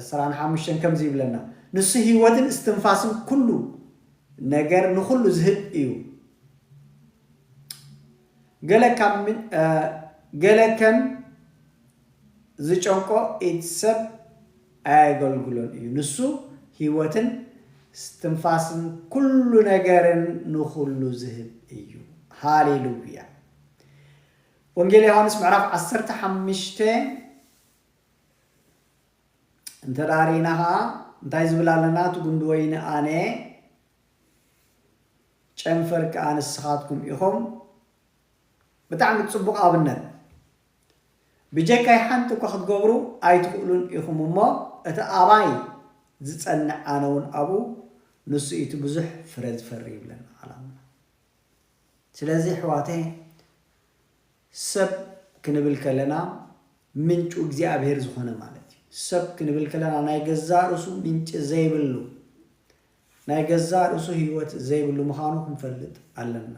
ዕስራን ሓሙሽተን ከምዚ ይብለና፣ "ንሱ ህይወትን እስትንፋስን ኩሉ ነገር ንኹሉ ዝህብ እዩ። ገለ ካብ ምን-፣ እ፣ ገለ ከም ዝጨንቆ ኢድ ሰብ ኣየገልግሎን እዩ። ንሱ ህይወትን እስትንፋስን ኩሉ ነገርን ንኹሉ ዝህብ እዩ።" ሃሌሉያ። ወንጌል ዮሃንስ ምዕራፍ ዓሰርተ ሓሙሽተ እንተ ደኣ ርኢና ኸዓ እንታይ ዝብል ኣለና? "እቲ ጉንዲ ወይኒ ኣነ፣ ጨንፈር ከኣ ንስኻትኩም ኢኹም።" ብጣዕሚ ጽቡቕ ኣብነት። "ብጀካይ ሓንቲ እኳ ክትገብሩ ኣይትኽእሉን ኢኹም እሞ፣ እቲ ኣባይ ዝጸንዕ ኣነ እውን ኣብኡ፣ ንሱ እዩ እቲ ብዙሕ ፍረ ዝፈሪ" ይብለና ዓላምና። ስለዚ ኣሕዋተይ፣ ሰብ ክንብል ከለና ምንጩ እግዚኣብሔር ዝኾነ ማለት እዩ። ሰብ ክንብል ከለና ናይ ገዛእ ርእሱ ምንጪ ዘይብሉ፣ ናይ ገዛእ ርእሱ ህይወት ዘይብሉ ምዃኑ ክንፈልጥ ኣለና።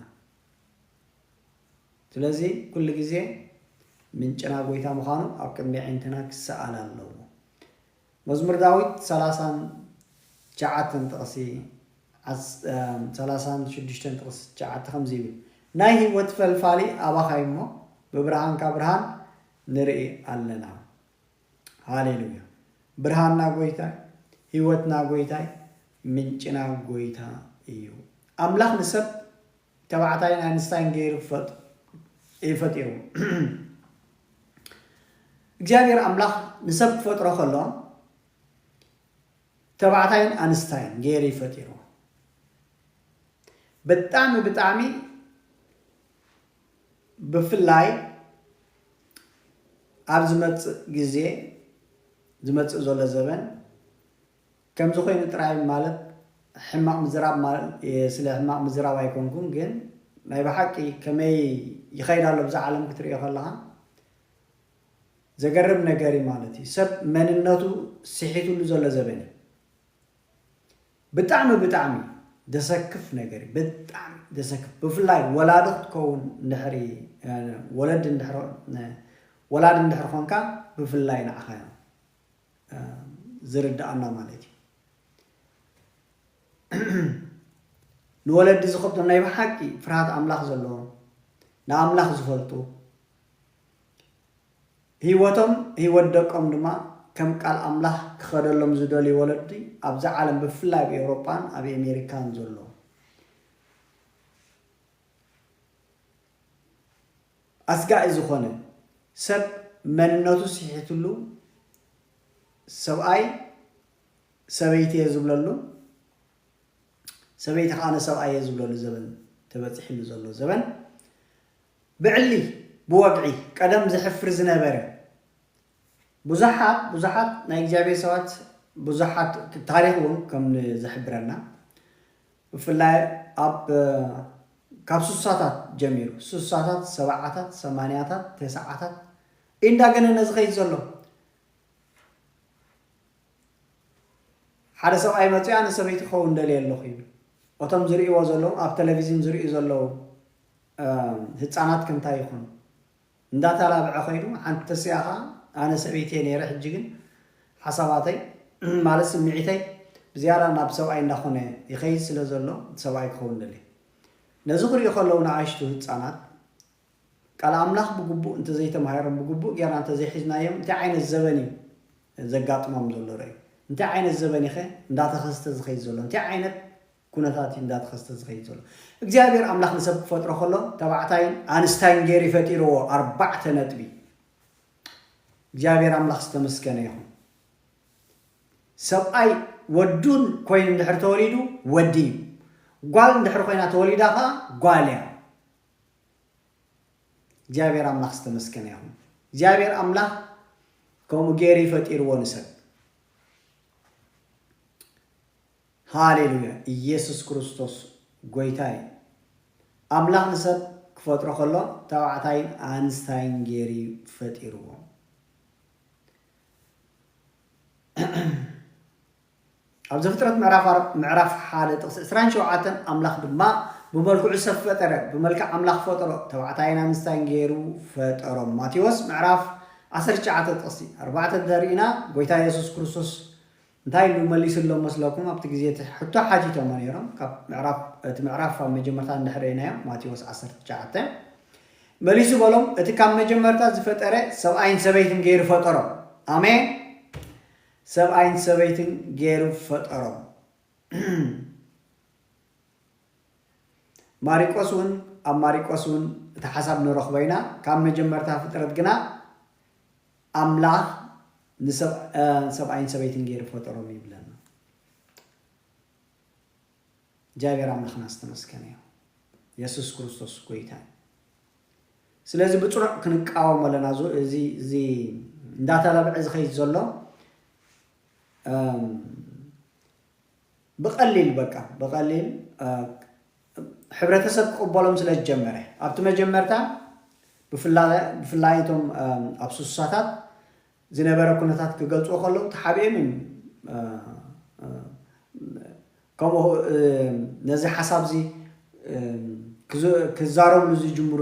ስለዚ ኩሉ ግዜ ምንጭና ጎይታ ምዃኑ ኣብ ቅድሚ ኣዒንትና ክሰኣል ኣለዎ። መዝሙር ዳዊት ሰላሳን ትሽዓተን ጥቕሲ ዓስ-፣ እም፣ ሰላሳን ሽዱሽተን ጥቕሲ ትሽዓተ ከምዚ ይብል፣ ናይ ህይወት ፈልፋሊ ኣባኻ እዩ እሞ፣ ብብርሃንካ ብርሃን ንርኢ ኣለና። ሃሌሉያ። ብርሃንና ጎይታይ፣ ህይወትና ጎይታይ፣ ምንጭና ጎይታ እዩ። ኣምላኽ ንሰብ ተባዕታይን ኣንስታይን ገይሩ ፈጥ-፣ እዩ ፈጢሩ። እግዚኣብሔር ኣምላኽ ንሰብ ክፈጥሮ ከሎ ተባዕታይን ኣንስታይን ገይሩ እዩ ፈጢሩ። ብጣዕሚ፣ ብጣዕሚ ብፍላይ ኣብ ዝመጽእ ግዜ፣ ዝመጽእ ዘሎ ዘበን ከምዚ ኮይኑ ጥራይ ማለት ሕማቕ ምዝራብ ማለ-፣ ስለ ሕማቕ ምዝራብ ኣይኮንኩን፣ ግን ናይ ብሓቂ ከመይ ይኸይድ ኣሎ ብዛ ዓለም ክትርእዮ ከለኻ ዘገርም ነገር እዩ ማለት እዩ። ሰብ መንነቱ ስሒቱሉ ዘሎ ዘበን እዩ። ብጣዕሚ፣ ብጣዕሚ ደሰክፍ ነገር እዩ። ብጣዕሚ ደሰክፍ። ብፍላይ ወላዲ ክትከውን እንድሕሪ፣ እ፣ ወለዲ እንድሕሪ፣ እ፣ ወላዲ እንድሕሪ ኮንካ ብፍላይ ንዓኻ እዮም፣ እ፣ ዝርድኣና ማለት እዩ። ንወለዲ ዝኸብዶም ናይ ብሓቂ ፍርሃት ኣምላኽ ዘለዎም፣ ንኣምላኽ ዝፈልጡ፣ ህይወቶም፣ ህይወት ደቆም ድማ ከም ቃል ኣምላኽ ክኸደሎም ዝደልዩ ወለዲ ኣብዛ ዓለም ብፍላይ ኣብ ኤውሮጳን ኣብ ኣሜሪካን ዘሎ ኣስጋኢ ዝኾነ ሰብ መንነቱ ስሒትሉ ሰብኣይ ሰበይቲ እየ ዝብለሉ ሰበይቲ ከኣ ንሰብኣየ ዝብለሉ ዘበን ተበጺሕሉ ዘሎ ዘበን፣ ብዕሊ፣ ብወግዒ፣ ቀደም ዘሕፍር ዝነበረ፣ ብዙሓት፣ ብዙሓት ናይ እግዚኣብሔር ሰባት፣ ብዙሓት ታሪኽ እውን ከም ዝሕብረና፣ ብፍላይ ኣብ፣ ካብ ስሳታት ጀሚሩ፣ ስሳታት፣ ሰብዓታት፣ ሰማንያታት፣ ተስዓታት እንዳገነነ ዝኸይድ ዘሎ። ሓደ ሰብኣይ መጺኡ፣ "ኣነ ሰበይቲ ክኸውን ደልየ ኣለኹ" ይብል። እቶም ዝርእይዎ ዘለዉ፣ ኣብ ቴሌቪዥን ዝርእዩ ዘለዉ፣ እ፣ ህጻናት ከ እንታይ ይኾኑ? እንዳተላብዐ ኸይዱ፣ ሓንቲ ተስኣ ኸኣ፣ "ኣነ ሰበይቲ እየ ነይረ፣ ሕጂ ግን ሓሳባተይ፣ ማለት ስምዒተይ ብዝያዳ ናብ ሰብኣይ እንዳኾነ ይኸይድ ስለ ዘሎ፣ ሰብኣይ ክኸውን ደልየ።" ነዚ ክርእዩ ከለዉ፣ ንኣሽቱ ህጻናት፣ ቃል ኣምላኽ ብግቡእ እንተዘይተማሂሮም፣ ብግቡእ ጌርና እንተዘይሒዝናዮም፣ እንታይ ዓይነት ዘበን እዩ ዘጋጥሞም ዘሎ? ርኣዩ። እንታይ ዓይነት ዘበን እዩ ኸ እንዳተኸስተ ዝኸይድ ዘሎ? እንታይ ዓይነት ኩነታት እዩ እንዳተኸስተ ዝኸይድ ዘሎ? እግዚኣብሔር ኣምላኽ ንሰብ ክፈጥሮ ከሎ፣ ተባዕታይን ኣንስታይን ገይሩ ፈጢርዎ። ኣርባዕተ ነጥቢ። እግዚኣብሔር ኣምላኽ ዝተመስገነ ይኹን። ሰብኣይ ወዱን ኮይኑ እንድሕር ተወሊዱ፣ ወዲ እዩ። ጓል እንድሕር ኮይና ተወሊዳ ኸዓ፣ ጓል እያ። እግዚኣብሔር ኣምላኽ ዝተመስገነ ይኹን። እግዚኣብሔር ኣምላኽ ከምኡ ገይሩ እዩ ፈጢርዎ ንሰብ። ሃሌሉያ! ኢየሱስ ክርስቶስ ጐይታ እዩ። ኣምላኽ ንሰብ ክፈጥሮ ከሎ፣ ተባዕታይን ኣንስታይን ገይሩ እዩ ፈጢርዎ። ኣብ ዘፍጥረት ምዕራፍ ኣር-፣ ምዕራፍ ሓደ ጥቕሲ ዕስራን ሸውዓተን፣ ኣምላኽ ድማ ብመልክዑ ሰብ ፈጠረ፣ ብመልክዕ ኣምላኽ ፈጠሮ፣ ተባዕታይን ኣንስታይን ገይሩ ፈጠሮም። ማቴዎስ ምዕራፍ ዓሰርተ ትሽዓተ ጥቕሲ ኣርባዕተ እንተሪእና፣ ጐይታ የሱስ ክርስቶስ እንታይ ኢሉ መሊስሎም መስለኩም? ኣብቲ ግዜ እቲ ሕቶ ሓቲቶሞ ነይሮም። ካብ ምዕራፍ፣ እቲ ምዕራፍ ኣብ መጀመርታ እንድሕር ርኢናዮ፣ ማቴዎስ ዓሰርተ ትሽዓተ መሊሱ በሎም፣ "እቲ ካብ መጀመርታ ዝፈጠረ ሰብኣይን ሰበይትን ገይሩ ፈጠሮም።" ኣሜን። ሰብኣይን ሰበይትን ገይሩ ፈጠሮም። ማሪቆስ እውን፣ ኣብ ማሪቆስ እውን እቲ ሓሳብ ንረኽቦ ኢና። ካብ መጀመርታ ፍጥረት ግና ኣምላኽ ንሰብ-፣ እ፣ ሰብኣይን ሰበይትን ገይሩ ፈጠሮም ይብለና። እግዚኣብሔር ኣምላኽና ዝተመስገነ እዩ። የሱስ ክርስቶስ ጐይታ እዩ። ስለዚ ብጽኑዕ ክንቃወሞ ኣለና። ዙ-፣ እዚ፣ እዚ እንዳተላብዐ ዝኸይድ ዘሎ፣ እም፣ ብቐሊል በቃ፣ ብቐሊል፣ እ፣ ሕብረተሰብ ክቕበሎም ስለ ዝጀመረ ኣብቲ መጀመርታ ብፍላይ እቶም ኣብ ሱሳታት ዝነበረ ኩነታት ክገልፅዎ ከለዉ ተሓቢኦም እዮም ከምኡ ነዚ ሓሳብ እዚ ክዛረብሉ ዝጅምሩ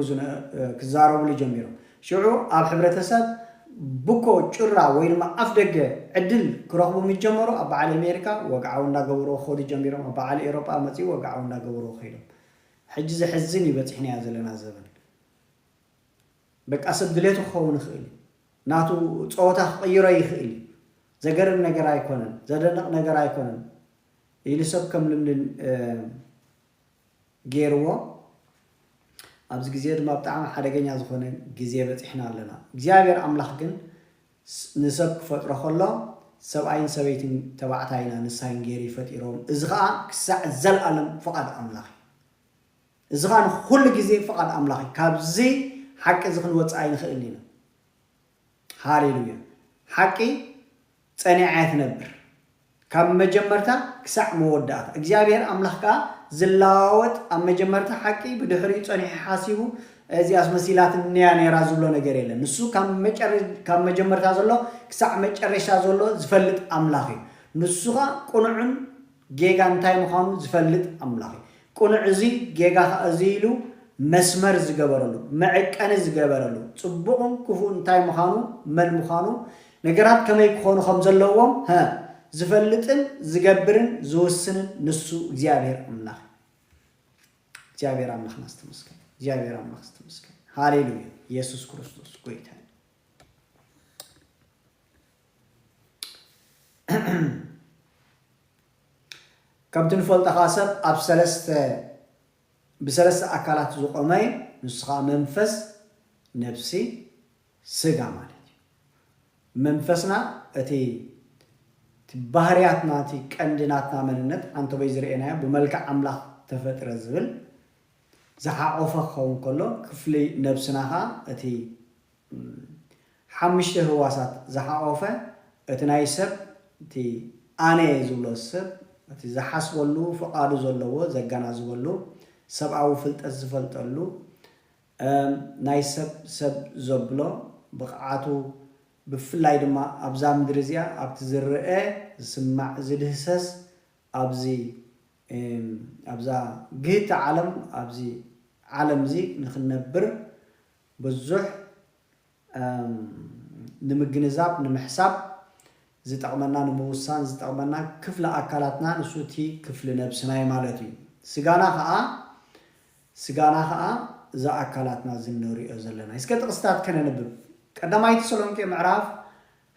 ክዛረብሉ ጀሚሮም። ሽዑ ኣብ ሕብረተሰብ ብኮ ጭራ ወይ ድማ ኣፍ ደገ ዕድል ክረኽቡ ምስ ጀመሩ ኣብ በዓል ኣሜሪካ ወግዓዊ እንዳገበሩ ክኸዱ ጀሚሮም። ኣብ በዓል ኤሮጳ መፅኡ ወግዓዊ እንዳገበሩ ከይዶም። ሕጂ ዘሕዝን እዩ በፂሕናዮ ዘለና ዘበን። በቃ ሰብ ድሌቱ ክኸውን ይኽእል እዩ። ናቱ ፀወታ ክቕይሮ ይኽእል እዩ። ዘገርም ነገር ኣይኮነን፣ ዘደንቕ ነገር ኣይኮነን ኢሉ ሰብ ከም ልምድን ገይርዎ። ኣብዚ ግዜ ድማ ብጣዕሚ ሓደገኛ ዝኾነ ግዜ በፂሕና ኣለና። እግዚኣብሔር ኣምላኽ ግን ንሰብ ክፈጥሮ ከሎ ሰብኣይን ሰበይትን ተባዕታይና ንሳይን ገይሩ ይፈጢሮም። እዚ ከዓ ክሳዕ ዘልኣለም ፍቓድ ኣምላኽ እዩ። እዚ ከዓ ንኩሉ ግዜ ፍቓድ ኣምላኽ እዩ። ካብዚ ሓቂ እዚ ክንወፅእ ኣይንኽእል ኢና። ሃሌሉያ። ሓቂ ፀኒዓ እያ ትነብር። ካብ መጀመርታ ክሳዕ መወዳእታ እግዚኣብሔር ኣምላኽ ከዓ ዝለዋወጥ ኣብ መጀመርታ ሓቂ ብድሕሪኡ ፀኒሑ ሓሲቡ እዚኣስ መሲላትንያ ነይራ ዝብሎ ነገር የለን። ንሱ ካብ መጨረ- ካብ መጀመርታ ዘሎ ክሳዕ መጨረሻ ዘሎ ዝፈልጥ ኣምላኽ እዩ። ንሱ ከዓ ቅኑዕን ጌጋ እንታይ ምዃኑ ዝፈልጥ ኣምላኽ እዩ። ቅኑዕ እዚ ጌጋ ከዓ እዚ ኢሉ መስመር ዝገበረሉ መዐቀኒ ዝገበረሉ ፅቡቕን ክፉእ እንታይ ምዃኑ መን ምዃኑ ነገራት ከመይ ክኾኑ ከም ዘለዎም ዝፈልጥን ዝገብርን ዝውስንን ንሱ እግዚኣብሔር ኣምላኽ። እግዚኣብሔር ኣምላኽና ዝተመስገን። እግዚኣብሔር ኣምላኽ ዝተመስገን። ሃሌሉያ። ኢየሱስ ክርስቶስ ጎይታ እዩ። ከምቲ ንፈልጦ ከዓ ሰብ ኣብ ሰለስተ ብሰለስተ ኣካላት ዝቆመ እዩ። ንሱ ከዓ መንፈስ፣ ነብሲ፣ ስጋ ማለት እዩ። መንፈስና እቲ ባህርያትና እቲ ቀንዲ ናትና መንነት ዓንተቦይ ዝርኤናዮ ብመልክዕ ኣምላኽ ተፈጥረ ዝብል ዝሓቆፈ ክኸውን ከሎ ክፍሊ ነብስና ከዓ እቲ ሓሙሽተ ህዋሳት ዝሓቆፈ እቲ ናይ ሰብ እቲ ኣነ ዝብሎ ሰብ እቲ ዝሓስበሉ ፍቓዱ ዘለዎ ዘገናዝበሉ ሰብኣዊ ፍልጠት ዝፈልጠሉ ናይ ሰብ ሰብ ዘብሎ ብቕዓቱ ብፍላይ ድማ ኣብዛ ምድሪ እዚኣ ኣብቲ ዝረአ ዝስማዕ ዝድህሰስ ኣብዚ ኣብዛ ግህቲ ዓለም ኣብዚ ዓለም እዚ ንክንነብር ብዙሕ ንምግንዛብ ንምሕሳብ ዝጠቕመና ንምውሳን ዝጠቕመና ክፍሊ ኣካላትና ንሱ እቲ ክፍሊ ነብስና እዩ ማለት እዩ። ስጋና ከዓ ስጋና ከዓ እዛ ኣካላትና እዚ እንሪኦ ዘለና እስከ ጥቕስታት ከነንብብ። ቀዳማይ ተሰሎንቄ ምዕራፍ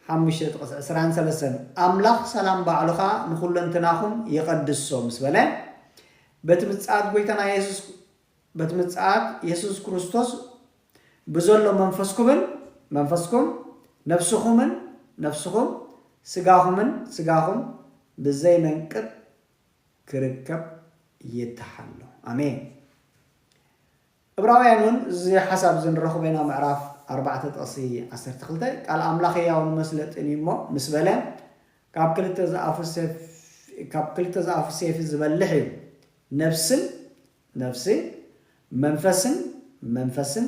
ሓሙሽተ ጥቕስ ዕስራን ሰለስተን ኣምላኽ ሰላም ባዕሉ ከዓ ንኩለንትናኹም ይቐድሶ ምስ በለ በቲ ምጽኣት ጎይታና የሱስ በቲ ምጽኣት የሱስ ክርስቶስ ብዘሎ መንፈስኩምን መንፈስኩም ነፍስኹምን ነፍስኹም ስጋኹምን ስጋኹም ብዘይ መንቅብ ክርከብ ይተሓሎ። ኣሜን። እብራውያን እውን እዚ ሓሳብ እዚ ንረኽቦ ኢና ምዕራፍ ኣርባዕተ ጥቕሲ ዓሰርተ ክልተ ቃል ኣምላኽ ህያውን መስለጥን እዩ እሞ ምስ በለ ካብ ክልተ ዝኣፉ ሴፍ ካብ ክልተ ዝኣፉ ሴፍ ዝበልሕ እዩ ነብስን ነፍሲ መንፈስን መንፈስን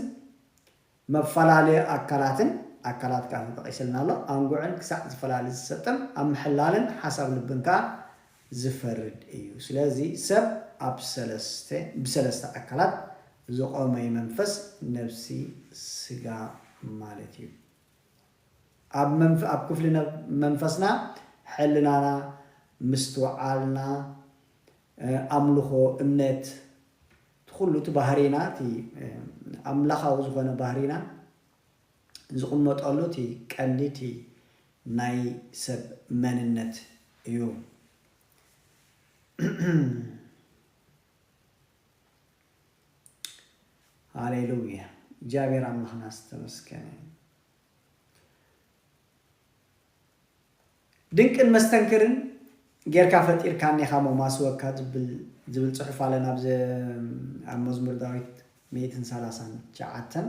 መፈላለዩ ኣካላትን ኣካላት ከዓ ተጠቂስልና ኣሎ ኣንጉዕን ክሳዕ ዝፈላለ ዝሰጥም ኣብ ምሕላልን ሓሳብ ልብን ከዓ ዝፈርድ እዩ ስለዚ ሰብ ኣብ ሰለስተ ብሰለስተ ኣካላት ዝቆመ መንፈስ ነብሲ ስጋ ማለት እዩ ኣብ መንፈ ኣብ ክፍሊ መንፈስና ሕልናና ምስትውዓልና ኣምልኾ እምነት እቲ ኩሉ እቲ ባህሪና እቲ ኣምላኻዊ ዝኾነ ባህሪና ዝቕመጠሉ እቲ ቀንዲ እቲ ናይ ሰብ መንነት እዩ። ሃሌሉያ እግዚኣብሔር ኣምላኽና ዝተመስገነ ድንቅን መስተንክርን ጌርካ ፈጢርካኒ ኢኻ ሞ ማስወካ ዝብል ዝብል ጽሑፍ ኣለን ኣብዚ ኣብ መዝሙር ዳዊት ሚእትን ሰላሳን ትሽዓተን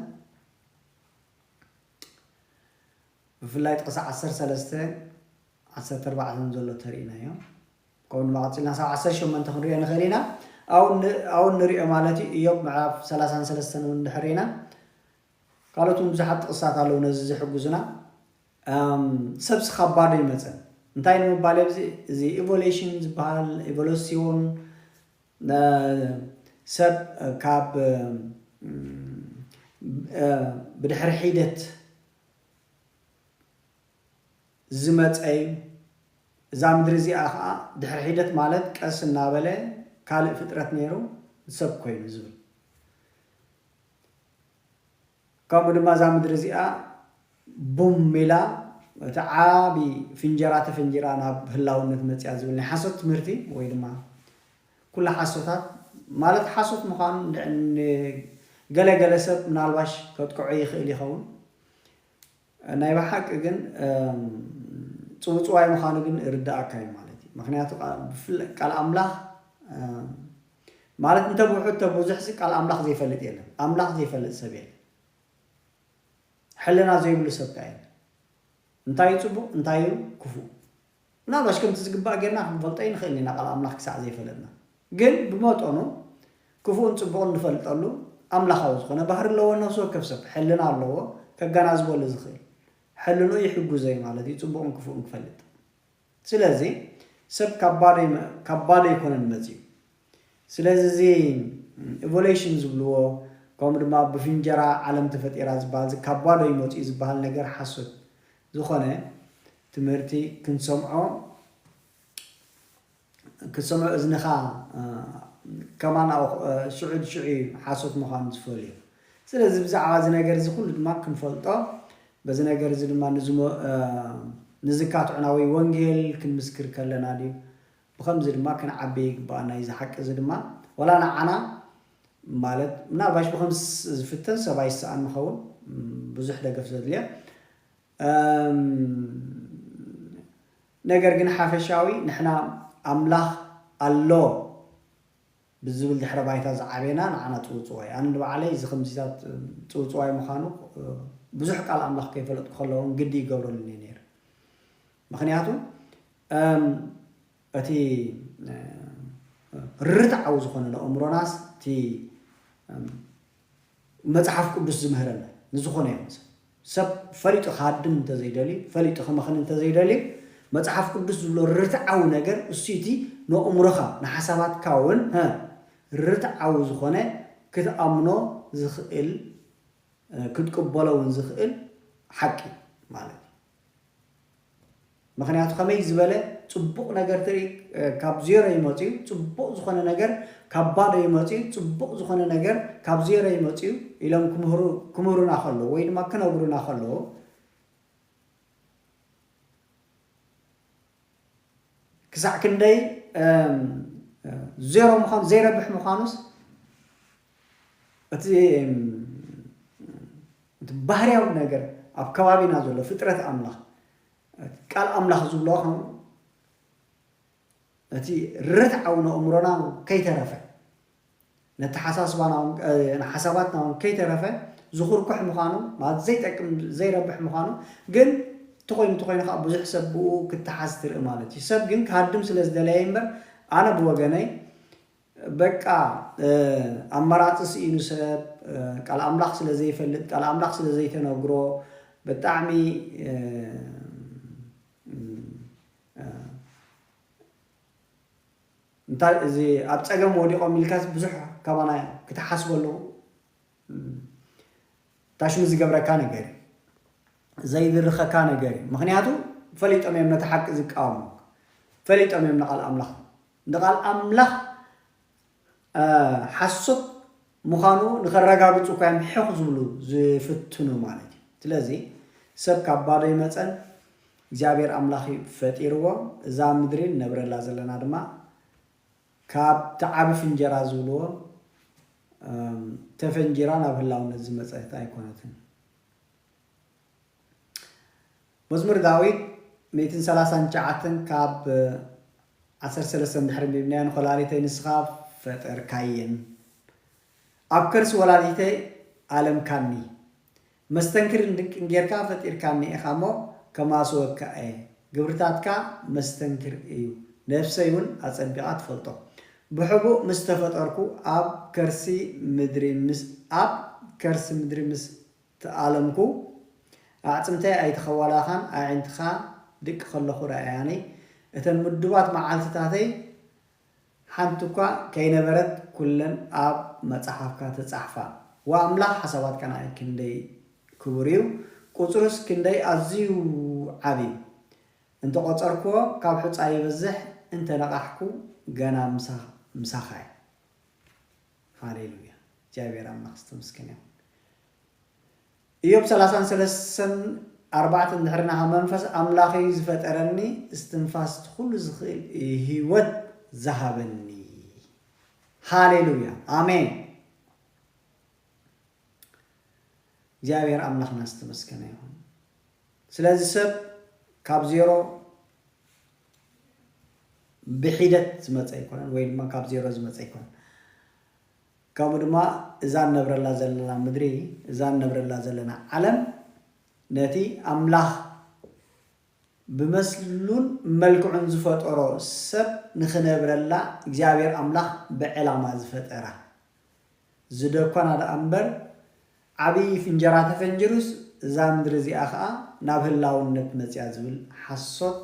ብፍላይ ጥቕሲ ዓሰርተ ሰለስተ ዓሰርተ ኣርባዕተ ዘሎ ተርእናዮ ከምኡ ድማ ቀፂልና ሳብ ዓሰርተ ሸሞንተ ክንሪኦ ንኽእል ኢና ኣብኡ ን-፣ ኣብኡ ንሪኦ ማለት እዩ። ኢዮብ ምዕራፍ ሰላሳን ሰለስተን እውን እንድሕር ኢና፣ ካልኦት እውን ብዙሓት ጥቕስታት ኣለዉ ነዚ ዝሕግዙና። እም፣ ሰብሲ ካብ ባዶ ይመጸን። እንታይ ንምባል ኣብዚ፣ እዚ ኢቮሉሽን ዝበሃል፣ ኢቮሉሲዮን፣ እ፣ ሰብ ካብ፣ እም፣ እ፣ ብድሕሪ ሒደት ዝመጸ እዩ። እዛ ምድሪ እዚኣ ኸዓ ድሕሪ ሒደት ማለት ቀስ እናበለ ካልእ ፍጥረት ነይሩ፣ ሰብ ኮይኑ ዝብል። ከምኡ ድማ እዛ ምድሪ እዚኣ ቡም ኢላ እቲ ዓቢ ፍንጀራ ተፈንጂራ ናብ ህላውነት መጽያ ዝብል ናይ ሓሶት ትምህርቲ ወይ ድማ ኩሉ ሓሶታት ማለት ሓሶት ምዃኑ ን-፣ ን-፣ ገለ ገለ ሰብ ምናልባሽ ከጥቅዖ ይኽእል ይኸውን። ናይ ብሓቂ ግን፣ እም፣ ጽውጽዋይ ምዃኑ ግን ይርድኣካ እዩ ማለት እዩ። ምኽንያቱ ቃ-፣ ብፍለ-፣ ቃል ኣምላኽ፣ እም፣ ማለት እንተ ብውሑድ እንተ ብዙሕሲ ቃል ኣምላኽ ዘይፈልጥ የለን። ኣምላኽ ዘይፈልጥ ሰብ የለን። ሕልና ዘይብሉ ሰብ ከኣ የለን። እንታይ እዩ ጽቡቕ፣ እንታይ እዩ ክፉእ? ምናልባሽ ከምቲ ዝግባእ ጌርና ክንፈልጦ ኣይንኽእልን ኢና፣ ቃል ኣምላኽ ክሳዕ ዘይፈለጥና። ግን ብመጠኑ ክፉእን ጽቡቕን ንፈልጠሉ ኣምላኻዊ ዝኾነ ባህሪ ኣለዎ። ነፍሲ ወከፍ ሰብ ሕልና ኣለዎ፣ ከገናዝበሉ ዝኽእል። ሕልንኡ ይሕግዞ እዩ ማለት እዩ፣ ጽቡቕን ክፉእን ክፈልጥ። ስለዚ ሰብ ካብ ባዶ ይመ-፣ ካብ ባዶ ኣይኮነን መጺኡ። ስለዚ እዚ ኢቮሉሽን ዝብልዎ፣ ከምኡ ድማ ብፍንጀራ ዓለም ተፈጢራ ዝበሃል፣ እዚ ካብ ባዶ እዩ መጺኡ ዝበሃል ነገር ሓሶት ዝኾነ ትምህርቲ ክንሰምዖ፣ ክንሰምዖ እዝንኻ፣ እ፣ ከማን ኣብኡ፣ እ፣ ሽዑ ሽዑ እዩ ሓሶት ምዃኑ ዝፈልዮ። ስለዚ ብዛዕባ እዚ ነገር እዚ ኩሉ ድማ ክንፈልጦ፣ በዚ ነገር እዚ ድማ ንዝሞ-፣ እ፣ ንዝካትዑና ወይ ወንጌል ክንምስክር ከለና ድዩ? ብኸምዚ ድማ ክንዓቢ ይግባኣና እዩ። እዚ ሓቂ እዚ ድማ ዋላ ንዓና ማለት ምናልባሽ ብኸምዚ ዝፍተን ሰብ ኣይሰኣን ንኸውን፣ ም፣ ብዙሕ ደገፍ ዘድልዮ። እም፣ ነገር ግን ሓፈሻዊ ንሕና ኣምላኽ ኣሎ ብዝብል ድሕረ ባይታ ዝዓበና ንዓና ጽውጽዋይ። ኣነ ንባዕለይ እዚ ከምዚታት ጽውጽዋይ ምዃኑ፣ እ፣ ብዙሕ ቃል ኣምላኽ ከይፈለጥኩ ከለኹ ግዲ ይገብረሉኒ ነይሩ። ምኽንያቱ፣ እም፣ እቲ፣ እ፣ ርትዓዊ ዝኾነ ንኣእምሮናስ እቲ፣ እም፣ መጽሓፍ ቅዱስ ዝምህረና ንዝኾነ ይኹን ሰብ፣ ሰብ ፈሊጡ ክሃድም እንተዘይደልዩ፣ ፈሊጡ ክመኽን እንተዘይደልዩ፣ መጽሓፍ ቅዱስ ዝብሎ ርትዓዊ ነገር እሱ እቲ ንኣእምሮኻ ንሓሳባትካ እውን፣ እ፣ ርትዓዊ ዝኾነ ክትኣምኖ ዝኽእል፣ እ፣ ክትቅበሎ እውን ዝኽእል ሓቂ ማለት እዩ። ምኽንያቱ ከመይ ዝበለ ጽቡቕ ነገር ትርኢ፣ እ፣ ካብ ዜሮ ይመጽእ እዩ። ጽቡቕ ዝኾነ ነገር ካብ ባዶ ይመጽእ እዩ። ጽቡቕ ዝኾነ ነገር ካብ ዜሮ ይመጽእ እዩ ኢሎም ክምህሩ-፣ ክምህሩና ከለዉ ወይ ድማ ክነግሩና ከለዉ፣ ክሳዕ ክንደይ፣ እም፣ ዜሮ ምዃኑ፣ ዘይረብሕ ምዃኑስ እቲ፣ እም፣ እቲ ባህርያዊ ነገር ኣብ ከባቢና ዘሎ ፍጥረት ኣምላኽ፣ ቃል ኣምላኽ ዝብሎ ከም እቲ ርትዓዊ ንእምሮና ከይተረፈ፣ ነተሓሳስባና እውን፣ እ፣ ንሓሳባትና እውን ከይተረፈ ዝኹርኩሕ ምዃኑ፣ ማለት ዘይጠቅም ዘይረብሕ ምዃኑ፣ ግን እንተኾይኑ እንተኾይኑ ከዓ ብዙሕ ሰብ ብኡ ክተሓዝ ትርኢ ማለት እዩ። ሰብ ግን ክሃድም ስለ ዝደለየ እምበር፣ ኣነ ብወገነይ በቃ፣ እ፣ ኣማራጺ ስኢኑ ሰብ፣ እ፣ ቃል ኣምላኽ ስለ ዘይፈልጥ፣ ቃል ኣምላኽ ስለ ዘይተነግሮ፣ ብጣዕሚ፣ እ፣ እ፣ እንታይ እዚ ኣብ ጸገም ወዲቖም ኢልካስ ብዙሕ ካባና ክትሓስበሉ፣ እም፣ ታሽሙ ዝገብረካ ነገር እዩ። ዘይድርኸካ ነገር እዩ። ምኽንያቱ ፈሊጦም እዮም ነቲ ሓቂ ዝቃወሙ። ፈሊጦም እዮም ንቓል ኣምላኽ፣ ንቓል ኣምላኽ፣ እ፣ ሓሶት ምዃኑ ንኸረጋግጹ እኳ እዮም ሕኽ ዝብሉ ዝፍትኑ ማለት እዩ። ስለዚ ሰብ ካብ ባዶ ይመጸን እግዚኣብሔር ኣምላኽ እዩ ፈጢርዎ። እዛ ምድሪ ንነብረላ ዘለና ድማ ካብቲ ዓቢ ፍንጀራ ዝብልዎ፣ እም፣ ተፈንጂራ ናብ ህላውነት ዝመጸት ኣይኮነትን። መዝሙር ዳዊት ሚእትን ሰላሳን ትሽዓተን ካብ ዓሰርተ ሰለስተ እንድሕር ኣንቢብናዮ፣ ንኮላሊተይ ንስኻ ፈጠርካየን፣ ኣብ ከርሲ ወላዲተይ ኣለምካኒ። መስተንክርን ድንቅን ጌርካ ፈጢርካኒ ኢኻ እሞ፣ ከማስወካ እየ። ግብርታትካ መስተንክር እዩ፣ ነፍሰይ እውን ኣጸቢቓ ትፈልጦ። ብሕቡእ ምስ ተፈጠርኩ፣ ኣብ ከርሲ ምድሪ ምስ ኣብ ከርሲ ምድሪ ምስ ተኣለምኩ፣ ኣዕጽምተይ ኣይተኸዋላኻን ኣዒንትኻ ድቂ ከለኹ ረኣያኒ። እተን ምዱባት መዓልትታተይ ሓንቲ እኳ ከይነበረት ኩለን ኣብ መጽሓፍካ ተጻሕፋ። ወኣምላኽ ሓሳባትካ ንኣይ ክንደይ ክቡር እዩ፣ ቁጽሩስ ክንደይ ኣዝዩ ዓቢ እዩ። እንተ ቆጸርክዎ ካብ ሑጻ ይበዝሕ፣ እንተ ነቓሕኩ ገና ምሳኻ እየ። ሃሌሉያ። እግዚኣብሔር ኣምላኽ ዝተመስገነ ይኹን። ኢዮብ ሰላሳን ሰለስተን ኣርባዕተን ድሕርና መንፈስ ኣምላኽ እዩ ዝፈጠረኒ፣ እስትንፋስ ኩሉ ዝኽእል ህይወት ዝሃበኒ። ሃሌሉያ ኣሜን። እግዚኣብሔር ኣምላኽና ዝተመስገነ ይኹን። ስለዚ ሰብ ካብ ዜሮ ብሒደት ዝመፀ ኣይኮነን፣ ወይ ድማ ካብ ዜሮ ዝመፀ ኣይኮነን። ከምኡ ድማ እዛ ንነብረላ ዘለና ምድሪ፣ እዛ ንነብረላ ዘለና ዓለም ነቲ ኣምላኽ ብመስሉን መልክዑን ዝፈጠሮ ሰብ ንኽነብረላ እግዚኣብሔር ኣምላኽ ብዕላማ ዝፈጠራ ዝደኳና ደኣ እምበር፣ ዓብዪ ፍንጀራ ተፈንጅሩስ እዛ ምድሪ እዚኣ ኸዓ ናብ ህላውነት መፅያ ዝብል ሓሶት፣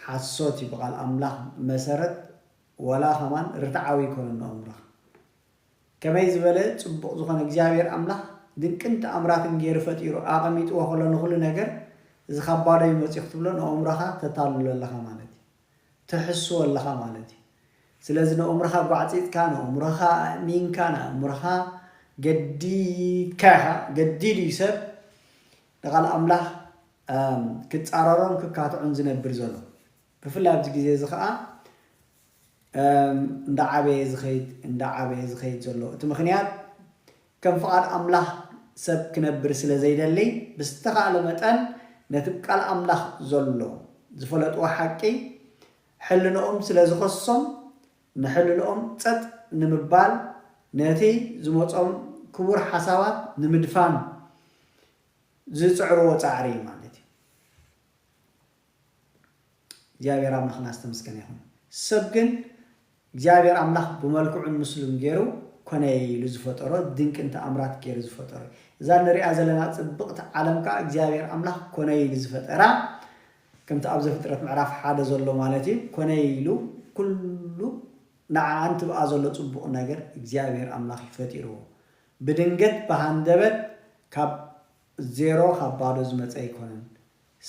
ሓሶት እዩ። ብቓል ኣምላኽ መሰረት ዋላ ኸማን ርትዓዊ ኣይኮነን ንኣእምሮኻ። ከመይ ዝበለ ጽቡቕ ዝኾነ እግዚኣብሔር ኣምላኽ ድንቅን ተኣምራትን ገይሩ ፈጢሩ ኣቐሚጥዎ ከሎ ንኹሉ ነገር፣ እዚ ካብ ባዶ እዩ መጺኡ ክትብሎ ንኣእምሮኻ ተታልሎ ኣለኻ ማለት እዩ። ትሕስዎ ኣለኻ ማለት እዩ። ስለዚ ንኣእምሮኻ ጓዕጺጽካ፣ ንኣእምሮኻ ኣእሚንካ፣ ንኣእምሮኻ ገዲድካ ኢኻ። ገዲድ እዩ ሰብ ንቓል ኣምላኽ፣ እም፣ ክጻረሮን ክካትዖን ዝነብር ዘሎ። ብፍላይ ኣብዚ ግዜ እዚ ኸኣ፣ እም፣ እንዳዓበየ ዝኸይድ፣ እንዳዓበየ ዝኸይድ ዘሎ። እቲ ምኽንያት ከም ፍቓድ ኣምላኽ ሰብ ክነብር ስለ ዘይደሊ፣ ብዝተኻእለ መጠን ነቲ ቃል ኣምላኽ ዘሎ ዝፈለጥዎ ሓቂ ሕልንኦም ስለ ዝኸሶም፣ ንሕልንኦም ጸጥ ንምባል ነቲ ዝመጾም ክቡር ሓሳባት ንምድፋን ዝጽዕርዎ ጻዕሪ እዩ ማለት እዩ። እግዚኣብሔር ኣምላኽና ዝተመስገነ ይኹን። ሰብ ግን እግዚኣብሔር ኣምላኽ ብመልክዑን ምስሉን ገይሩ ኮነ ኢሉ ዝፈጠሮ፣ ድንቅን ተኣምራት ገይሩ ዝፈጠሮ እዩ። እዛ ንሪኣ ዘለና ጽብቕቲ ዓለም ከኣ እግዚኣብሔር ኣምላኽ ኮነ ኢሉ ዝፈጠራ፣ ከምቲ ኣብ ዘፍጥረት ምዕራፍ ሓደ ዘሎ ማለት እዩ። ኮነ ኢሉ ኩሉ ንዓኣ እንትብኣ ዘሎ ጽቡቕ ነገር እግዚኣብሔር ኣምላኽ እዩ ፈጢርዎ። ብድንገት ብሃንደበት ካብ ዜሮ፣ ካብ ባዶ ዝመጸ ኣይኮነን።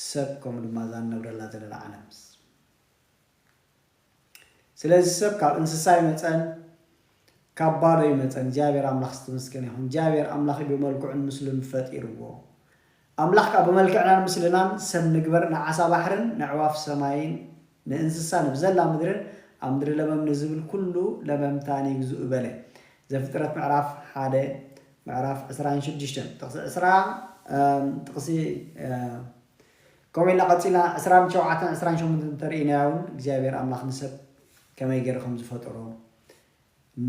ሰብ ከምኡ ድማ እዛ ንነብረላ ዘለና ዓለም። ስለዚ ሰብ ካብ እንስሳ ኣይመጸን፣ ካብ ባዶ ኣይመጸን። እግዚኣብሔር ኣምላኽ ዝተመስገነ ይኹን። እግዚኣብሔር ኣምላኽ እዩ ብመልክዑን ምስሉን ፈጢርዎ። ኣምላኽ ከኣ ብመልክዕናን ምስልናን ሰብ ንግበር፣ ንዓሳ ባሕርን ንዕዋፍ ሰማይን ንእንስሳ ንብዘላ ምድርን ኣብ ምድሪ ለመም ንዝብል ኩሉ ለመምታን ይግዝኡ በለ። ዘፍጥረት ምዕራፍ ሓደ ምዕራፍ ዕስራን ሽዱሽተን ጥቕሲ ዕስራ፣ እም፣ ጥቕሲ፣ እ፣ ከምኡ ኢልና ቀጺልና ዕስራን ሸውዓተን ዕስራን ሸሞንተን እንተርኢናዮ እውን እግዚኣብሔር ኣምላኽ ንሰብ ከመይ ገይሩ ከም ዝፈጠሮ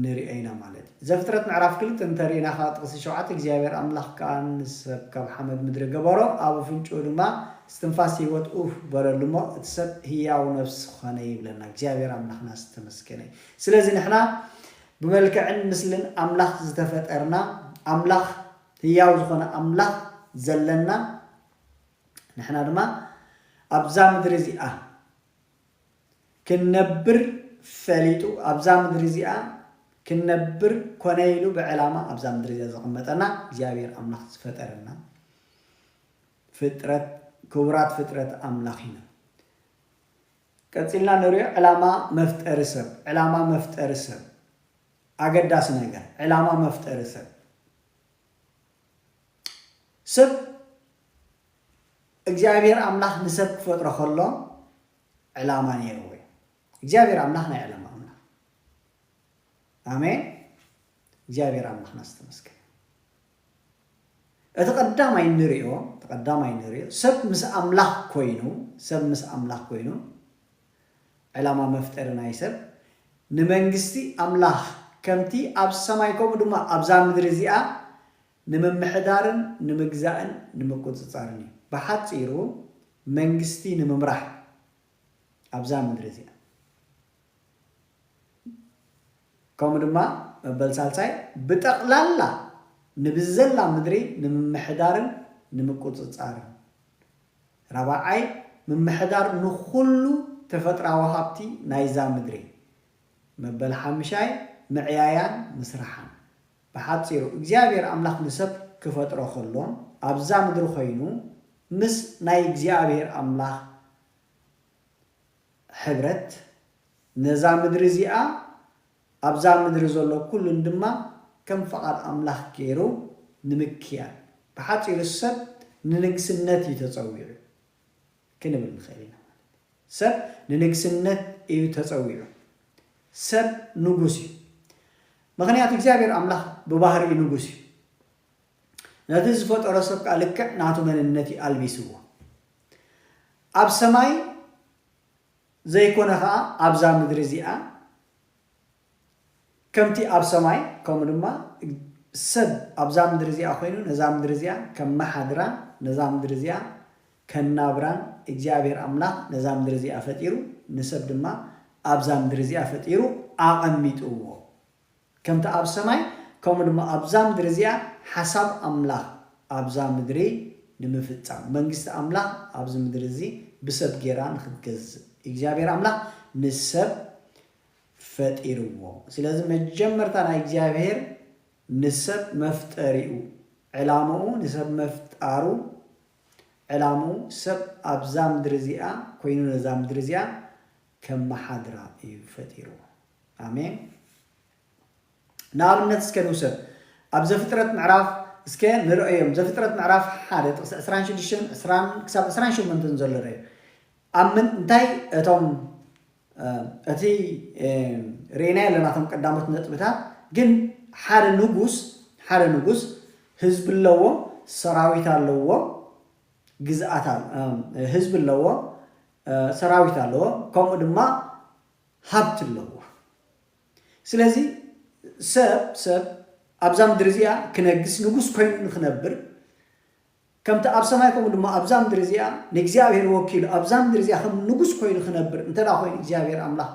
ንሪኦ ኢና ማለት እዩ። ዘፍጥረት ምዕራፍ ክልተ እንተርኢና ከዓ ጥቕሲ ሸውዓተ እግዚኣብሔር ኣምላኽ ከዓ ንሰብ ካብ ሓመድ ምድሪ ገበሮ፣ ኣብ ኣፍንጭኡ ድማ እስትንፋስ ህይወት ኡፍ በለሉ እሞ እቲ ሰብ ህያው ነፍሲ ኾነ ይብለና። እግዚኣብሔር ኣምላኽና ዝተመስገነ እዩ። ስለዚ ንሕና ብመልክዕን ምስልን ኣምላኽ ዝተፈጠርና፣ ኣምላኽ ህያው ዝኾነ ኣምላኽ ዘለና፣ ንሕና ድማ ኣብዛ ምድሪ እዚኣ ክንነብር ፈሊጡ፣ ኣብዛ ምድሪ እዚኣ ክንነብር ኮነ ኢሉ ብዕላማ ኣብዛ ምድሪ እዚኣ ዘቐመጠና እግዚኣብሔር ኣምላኽ ዝፈጠረና ፍጥረት፣ ክቡራት ፍጥረት ኣምላኽ ኢና። ቀጺልና ንሪኦ ዕላማ መፍጠሪ ሰብ፣ ዕላማ መፍጠሪ ሰብ፣ ኣገዳሲ ነገር፣ ዕላማ መፍጠሪ ሰብ። ሰብ እግዚኣብሔር ኣምላኽ ንሰብ ክፈጥሮ ከሎ ዕላማ ነይርዎ እዩ። እግዚኣብሔር ኣምላኽ ናይ ዕላማ ኣምላኽ። ኣሜን። እግዚኣብሔር ኣምላኽና ዝተመስገነ። እቲ ቀዳማይ እንሪኦ፣ እቲ ቀዳማይ እንሪኦ፣ ሰብ ምስ ኣምላኽ ኮይኑ፣ ሰብ ምስ ኣምላኽ ኮይኑ፣ ዕላማ መፍጠሪ ናይ ሰብ ንመንግስቲ ኣምላኽ ከምቲ ኣብ ሰማይ ከምኡ ድማ ኣብዛ ምድሪ እዚኣ ንምምሕዳርን ንምግዛእን ንምቁጽጻርን እዩ። ብሓጺሩ መንግስቲ ንምምራሕ ኣብዛ ምድሪ እዚኣ። ከምኡ ድማ መበል ሳልሳይ ብጠቕላላ ንብዘላ ምድሪ ንምምሕዳርን ንምቁጽጻርን። ራብዓይ ምምሕዳር ንኹሉ ተፈጥራዊ ሃብቲ ናይዛ ምድሪ። መበል ሓምሻይ ምዕያያን ምስራሓን። ብሓጺሩ እግዚኣብሔር ኣምላኽ ንሰብ ክፈጥሮ ከሎ ኣብዛ ምድሪ ኮይኑ ምስ ናይ እግዚኣብሔር ኣምላኽ ሕብረት ነዛ ምድሪ እዚኣ ኣብዛ ምድሪ ዘሎ ኩሉን ድማ ከም ፍቓድ ኣምላኽ ገይሩ ንምክያድ። ብሓጺሩ ሰብ ንንግስነት እዩ ተጸዊዑ ክንብል ንኽእል ኢና። ሰብ ንንግስነት እዩ ተጸዊዑ። ሰብ ንጉስ እዩ። ምኽንያቱ እግዚኣብሔር ኣምላኽ ብባህሪኡ ንጉስ እዩ። ነቲ ዝፈጠሮ ሰብ ከዓ ልክዕ ናቱ መንነት እዩ ኣልቢስዎ። ኣብ ሰማይ ዘይኮነ ከዓ ኣብዛ ምድሪ እዚኣ ከምቲ ኣብ ሰማይ ከምኡ ድማ ሰብ ኣብዛ ምድሪ እዚኣ ኮይኑ ነዛ ምድሪ እዚኣ ከመሓድራን ነዛ ምድሪ እዚኣ ከናብራን እግዚኣብሔር ኣምላኽ ነዛ ምድሪ እዚኣ ፈጢሩ ንሰብ ድማ ኣብዛ ምድሪ እዚኣ ፈጢሩ ኣቐሚጥዎ። ከምቲ ኣብ ሰማይ ከምኡ ድማ ኣብዛ ምድሪ እዚኣ ሓሳብ ኣምላኽ ኣብዛ ምድሪ ንምፍጻም መንግስቲ ኣምላኽ ኣብዚ ምድሪ እዚ ብሰብ ጌራ ንክትገዝእ እግዚኣብሔር ኣምላኽ ንሰብ ፈጢርዎ። ስለዚ መጀመርታ ናይ እግዚኣብሔር ንሰብ መፍጠሪኡ ዕላምኡ ንሰብ መፍጣሩ ዕላምኡ ሰብ ኣብዛ ምድሪ እዚኣ ኮይኑ ነዛ ምድሪ እዚኣ ከመሓድራ እዩ ፈጢርዎ። ኣሜን። ንኣብነት እስከ ንውሰድ ኣብ ዘፍጥረት ምዕራፍ እስከ ንርእዮም። ዘፍጥረት ምዕራፍ ሓደ ጥቕሲ ዕስራን ሽዱሽተን ክሳብ ዕስራን ሸሞንተን ዘሎ ርእዩ። ኣብ ምን እንታይ እቶም እቲ ርእናዮ ኣለና እቶም ቀዳሞት ነጥብታት ግን ሓደ ንጉስ ሓደ ንጉስ ህዝቢ ኣለዎ፣ ሰራዊት ኣለዎ፣ ግዝኣት ህዝቢ ኣለዎ፣ ሰራዊት ኣለዎ፣ ከምኡ ድማ ሃብቲ ኣለዎ። ስለዚ ሰብ ሰብ ኣብዛ ምድሪ እዚኣ ክነግስ ንጉስ ኮይኑ ንክነብር ከምቲ ኣብ ሰማይ ከምኡ ድማ ኣብዛ ምድሪ እዚኣ ንእግዚኣብሔር ወኪሉ ኣብዛ ምድሪ እዚኣ ከም ንጉስ ኮይኑ ክነብር እንተ ኮይኑ እግዚኣብሔር ኣምላኽ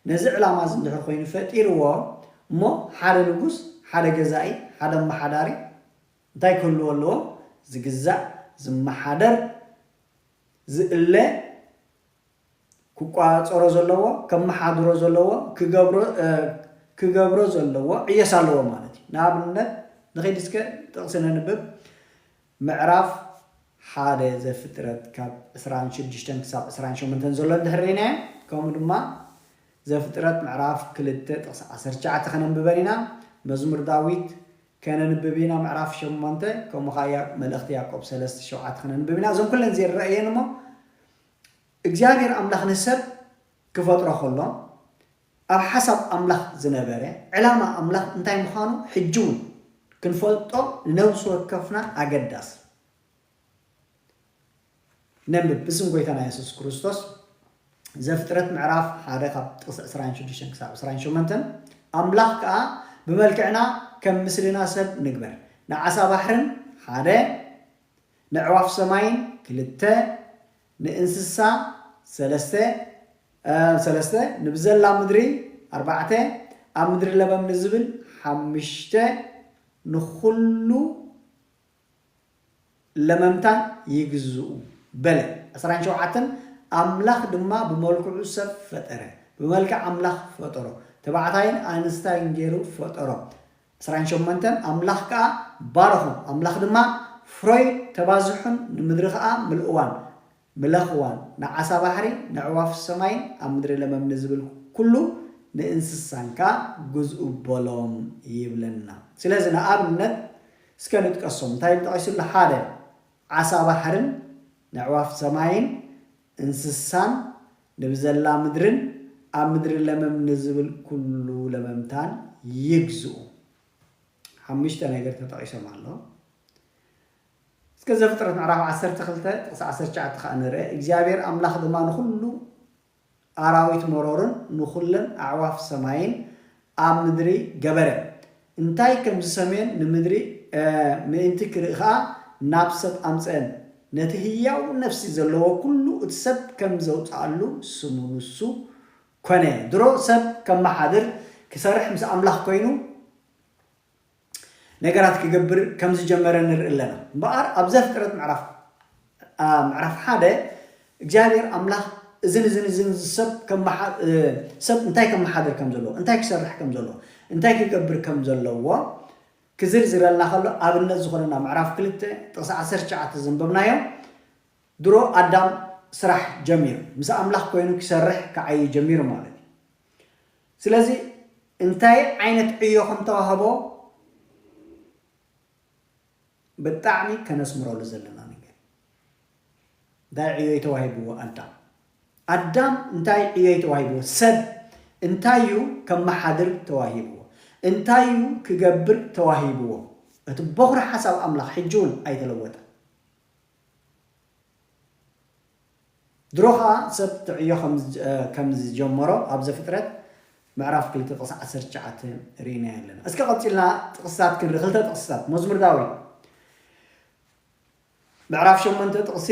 ነዚ ዕላማ እዚ እንድሕር ኮይኑ ፈጢርዎ እሞ ሓደ ንጉስ ሓደ ገዛኢ ሓደ ኣመሓዳሪ እንታይ ክህልዎ ኣለዎ? ዝግዛእ ዝመሓደር ዝእለ ክቋጸሮ ዘለዎ፣ ከመሓድሮ ዘለዎ፣ ክገብሮ ዘለዎ ዕየስ ኣለዎ ማለት እዩ። ንኣብነት ንኸይድ እስከ ጥቕሲ ነንብብ። ምዕራፍ ሓደ ዘፍጥረት ካብ ዕስራን ሽዱሽተን ክሳብ ዕስራን ሸሞንተን ዘሎ እንድሕር ርኢናዮ፣ ከምኡ ድማ ዘፍጥረት ምዕራፍ ክልተ ጥቕሲ ዓሰርተ ትሽዓተ ከነንብበን ኢና። መዝሙር ዳዊት ከነንብብ ኢና ምዕራፍ ሸሞንተ ከምኡ ከዓ መልእኽቲ ያዕቆብ ሰለስተ ሸውዓተ ከነንብብ ኢና። እዞም ኩለን ዘረእየን እሞ እግዚኣብሔር ኣምላኽ ንሰብ ክፈጥሮ ከሎ ኣብ ሓሳብ ኣምላኽ ዝነበረ ዕላማ ኣምላኽ እንታይ ምዃኑ ሕጂ እውን ክንፈልጦ ንነብሲ ወከፍና ኣገዳስ። ነንብብ። ብስም ጎይታና የሱስ ክርስቶስ ዘፍጥረት ምዕራፍ ሓደ ካብ ጥቕሲ ዕስራን ሽዱሽተን ክሳብ ዕስራን ሸሞንተን ኣምላኽ ከኣ ብመልክዕና ከም ምስልና ሰብ ንግበር፣ ንዓሳ ባሕርን ሓደ፣ ንዕዋፍ ሰማይን ክልተ፣ ንእንስሳ ሰለስተ፣ ሰለስተ፣ ንብዘላ ምድሪ ኣርባዕተ፣ ኣብ ምድሪ ለበም ንዝብል ሓሙሽተ፣ ንኹሉ ለመምታን ይግዝኡ በለ። ዕስራን ሸውዓተን ኣምላኽ ድማ ብመልክዑ ሰብ ፈጠረ፣ ብመልክዕ ኣምላኽ ፈጠሮ፣ ተባዕታይን ኣንስታይን ገይሩ ፈጠሮ። ዕስራን ሸሞንተን ኣምላኽ ከኣ ባረኾም፣ ኣምላኽ ድማ ፍሮይ ተባዝሑን ንምድሪ ከኣ ምልእዋን ምለኽዋን፣ ንዓሳ ባሕሪ፣ ንዕዋፍ ሰማይን ኣብ ምድሪ ለመም ንዝብል ኩሉ ንእንስሳን ከኣ ግዝኡ በሎም ይብለና። ስለዚ ንኣብነት እስከ ንጥቀሶም። እንታይ ጠቒሱሉ? ሓደ ዓሳ ባሕርን ንዕዋፍ ሰማይን እንስሳን ንብዘላ ምድርን ኣብ ምድሪ ለመም ንዝብል ኩሉ ለመምታን ይግዝኡ። ሓሙሽተ ነገር ተጠቒሶም ኣሎ። እስከ ዘፍጥረት ምዕራፍ ዓሰርተ ክልተ ጥቕሲ ዓሰርተ ትሽዓተ ከዓ ንርአ እግዚኣብሔር ኣምላኽ ድማ ንኹሉ ኣራዊት መሮርን ንኹለን ኣዕዋፍ ሰማይን ኣብ ምድሪ ገበረ እንታይ ከም ዝሰምየን ንምድሪ ምእንቲ ክርኢ ኸዓ ናብ ሰብ ኣምፀአን ነቲ ህያው ነፍሲ ዘለዎ ኩሉ እቲ ሰብ ከም ዘውፅኣሉ ስሙ ንሱ ኮነ። ድሮ ሰብ ከመሓድር ክሰርሕ ምስ ኣምላኽ ኮይኑ ነገራት ክገብር ከም ዝጀመረ ንርኢ ኣለና። እምበኣር ኣብ ዘፍጥረት ምዕራፍ፣ ኣ፣ ምዕራፍ ሓደ እግዚኣብሔር ኣምላኽ እዝን እዝን እዝን ሰብ ከመሓ-፣ እ፣ ሰብ እንታይ ከመሓድር ከም ዘለዎ፣ እንታይ ክሰርሕ ከም ዘለዎ፣ እንታይ ክገብር ከም ዘለዎ ክዝርዝረልና ከሎ ኣብነት ዝኾነና ምዕራፍ ክልተ ጥቕሲ ዓሰርተ ትሽዓተ ዘንበብናዮ ድሮ ኣዳም ስራሕ ጀሚሩ፣ ምስ ኣምላኽ ኮይኑ ክሰርሕ ክዓዩ ጀሚሩ ማለት እዩ። ስለዚ እንታይ ዓይነት ዕዮ ከም ተዋህቦ ብጣዕሚ ከነስምረሉ ዘለና ነገር። እንታይ ዕዮ እዩ ተዋሂብዎ ኣዳም? ኣዳም እንታይ ዕዮ እዩ ተዋሂብዎ? ሰብ እንታይ እዩ ከመሓድር ተዋሂብዎ? እንታይ እዩ ክገብር ተዋሂብዎ? እቲ በኹሪ ሓሳብ ኣምላኽ ሕጂ እውን ኣይተለወጠን። ድሮ ኸዓ ሰብ ትዕዮ ከም ዝ-፣ እ፣ ከም ዝጀመሮ ኣብ ዘፍጥረት ምዕራፍ ክልተ ጥቕሲ ዓሰርተ ትሽዓተ ርኢናዮ ኣለና። እስከ ቀጺልና ጥቕስታት ክንርኢ፣ ክልተ ጥቕስታት። መዝሙር ዳዊት ምዕራፍ ሸሞንተ ጥቕሲ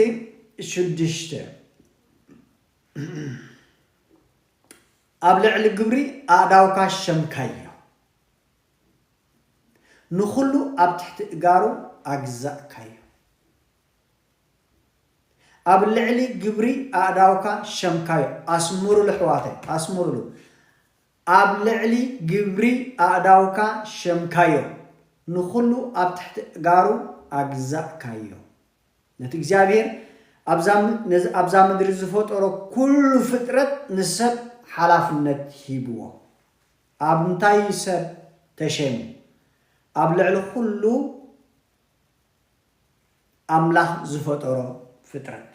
ሽዱሽተ። ኣብ ልዕሊ ግብሪ ኣእዳውካ ሸምካዮ፣ ንኹሉ ኣብ ትሕቲ እጋሩ ኣግዛእካዮ። ኣብ ልዕሊ ግብሪ ኣእዳውካ ሸምካዮ። ኣስምሩሉ ኣሕዋተይ፣ ኣስምሩሉ። ኣብ ልዕሊ ግብሪ ኣእዳውካ ሸምካዮ፣ ንኹሉ ኣብ ትሕቲ እጋሩ ኣግዛእካዮ። ነቲ እግዚኣብሔር ኣብዛ ም-፣ ነዚ፣ ኣብዛ ምድሪ ዝፈጠሮ ኩሉ ፍጥረት ንሰብ ሓላፍነት ሂብዎ። ኣብ እንታይ ሰብ ተሸይሙ? ኣብ ልዕሊ ኩሉ ኣምላኽ ዝፈጠሮ ፍጥረት።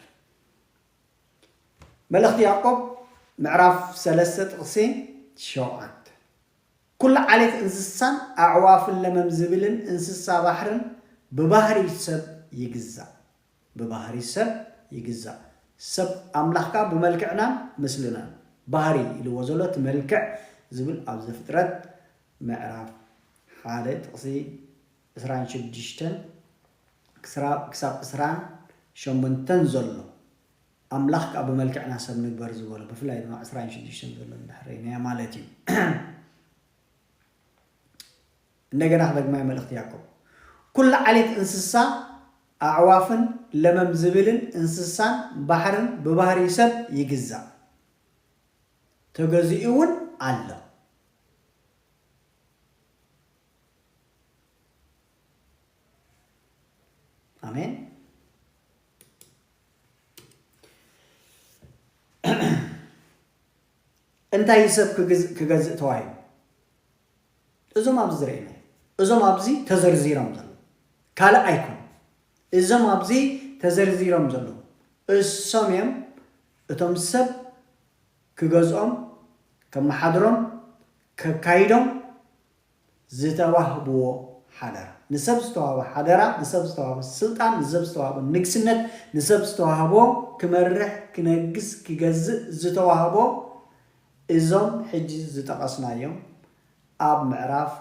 መልእኽቲ ያዕቆብ ምዕራፍ ሰለስተ ጥቕሲ ሸውዓተ። ኩሉ ዓሌት እንስሳን ኣዕዋፍን ለመም ዝብልን እንስሳ ባሕርን ብባህሪ ሰብ ይግዛእ። ብባህሪ ሰብ ይግዛእ። ሰብ ኣምላኽካ ብመልክዕናን ምስልናን፣ ባህሪ ኢልዎ ዘሎ እቲ መልክዕ ዝብል ኣብ ዘፍጥረት ምዕራፍ ሓደ ጥቕሲ ዕስራን ሽዱሽተን ክስራ-፣ ክሳብ ዕስራን ሸሞንተን ዘሎ፣ ኣምላኽ ከኣ ብመልክዕና ሰብ ንግበር ዝበሎ፣ ብፍላይ ድማ ዕስራን ሽዱሽተን ዘሎ እንድሕር ርኢናዮ ማለት እዩ። እንደገና ክደግማ መልእኽቲ ያዕቆብ። ኩሉ ዓሌት እንስሳ፣ ኣዕዋፍን ለመም ዝብልን እንስሳን ባሕርን ብባህሪ ሰብ ይግዛእ፣ ተገዚኡ እውን ኣሎ። ኣሜን። እንታይ እዩ ሰብ ክግዝ-፣ ክገዝእ ተዋሂቡ? እዞም ኣብዚ ዝረአዩና፣ እዞም ኣብዚ ተዘርዚሮም ዘለዉ፣ ካልእ ኣይኮኑ። እዞም ኣብዚ ተዘርዚሮም ዘለዉ፣ እሶም እዮም፣ እቶም ሰብ ክገዝኦም፣ ከመሓድሮም፣ ከካይዶም ዝተዋህብዎ ሓደራ። ንሰብ ዝተዋህበ ሓደራ፣ ንሰብ ዝተዋህበ ስልጣን፣ ንሰብ ዝተዋህበ ንግስነት፣ ንሰብ ዝተዋህቦ ክመርሕ፣ ክነግስ፣ ክገዝእ ዝተዋህቦ እዞም ሕጂ ዝጠቐስናዮም ኣብ ምዕራፍ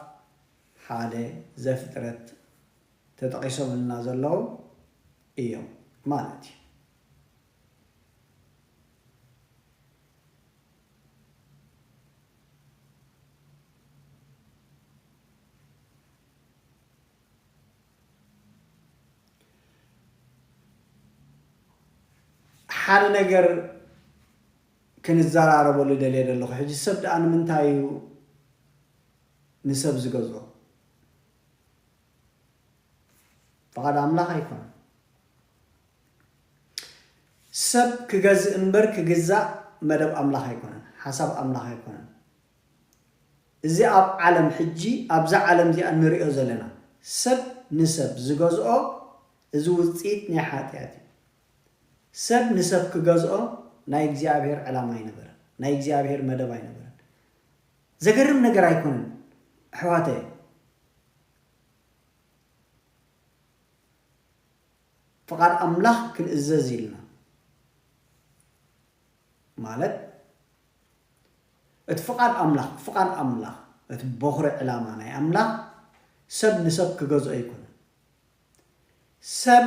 ሓደ ዘፍጥረት ተጠቒሶምልና ዘለዉ እዮም ማለት እዩ። ሓደ ነገር ክንዘራረበሉ ደልየ ዘለኹ። ሕጂ ሰብ ደኣ ንምንታይ እዩ ንሰብ ዝገዝኦ? ፍቓድ ኣምላኽ ኣይኮነን። ሰብ ክገዝእ እምበር ክግዛእ መደብ ኣምላኽ ኣይኮነን፣ ሓሳብ ኣምላኽ ኣይኮነን። እዚ ኣብ ዓለም ሕጂ፣ ኣብዛ ዓለም እዚኣ እንሪኦ ዘለና፣ ሰብ ንሰብ ዝገዝኦ፣ እዚ ውጽኢት ናይ ሓጢኣት እዩ። ሰብ ንሰብ ክገዝኦ ናይ እግዚኣብሔር ዕላማ ኣይነበረን፣ ናይ እግዚኣብሔር መደብ ኣይነበረን። ዘገርም ነገር ኣይኮነን ኣሕዋተይ። ፍቓድ ኣምላኽ ክንእዘዝ ኢልና ማለት፣ እቲ ፍቓድ ኣምላኽ፣ ፍቓድ ኣምላኽ፣ እቲ በኹሪ ዕላማ ናይ ኣምላኽ ሰብ ንሰብ ክገዝኦ ኣይኮነን። ሰብ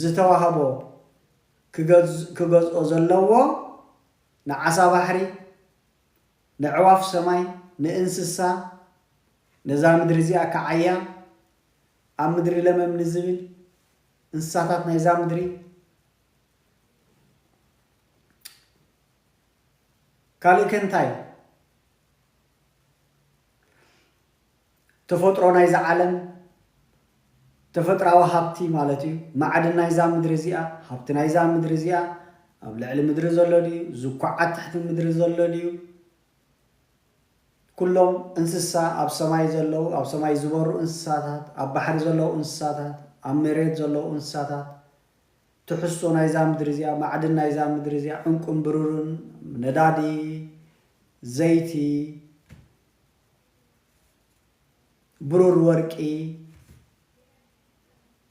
ዝተዋህቦ ክገዝ-፣ ክገዝኦ ዘለዎ ንዓሳ ባሕሪ፣ ንዕዋፍ ሰማይ፣ ንእንስሳ፣ ነዛ ምድሪ እዚኣ ከዓያ፣ ኣብ ምድሪ ለመም ንዝብል እንስሳታት ናይዛ ምድሪ። ካልእ ከ እንታይ? ተፈጥሮ ናይዛ ዓለም፣ ተፈጥራዊ ሃብቲ ማለት እዩ። ማዕድን ናይዛ ምድሪ እዚኣ፣ ሃብቲ ናይዛ ምድሪ እዚኣ፣ ኣብ ልዕሊ ምድሪ ዘሎ ድዩ? ዝኳዓት ትሕቲ ምድሪ ዘሎ ድዩ? ኩሎም እንስሳ፣ ኣብ ሰማይ ዘለዉ፣ ኣብ ሰማይ ዝበሩ እንስሳታት፣ ኣብ ባሕሪ ዘለዉ እንስሳታት፣ ኣብ መሬት ዘለዉ እንስሳታት፣ ትሕዝቶ ናይዛ ምድሪ እዚኣ፣ ማዕድን ናይዛ ምድሪ እዚኣ፣ ዕንቁን ብሩርን፣ ነዳዲ፣ ዘይቲ፣ ብሩር፣ ወርቂ፣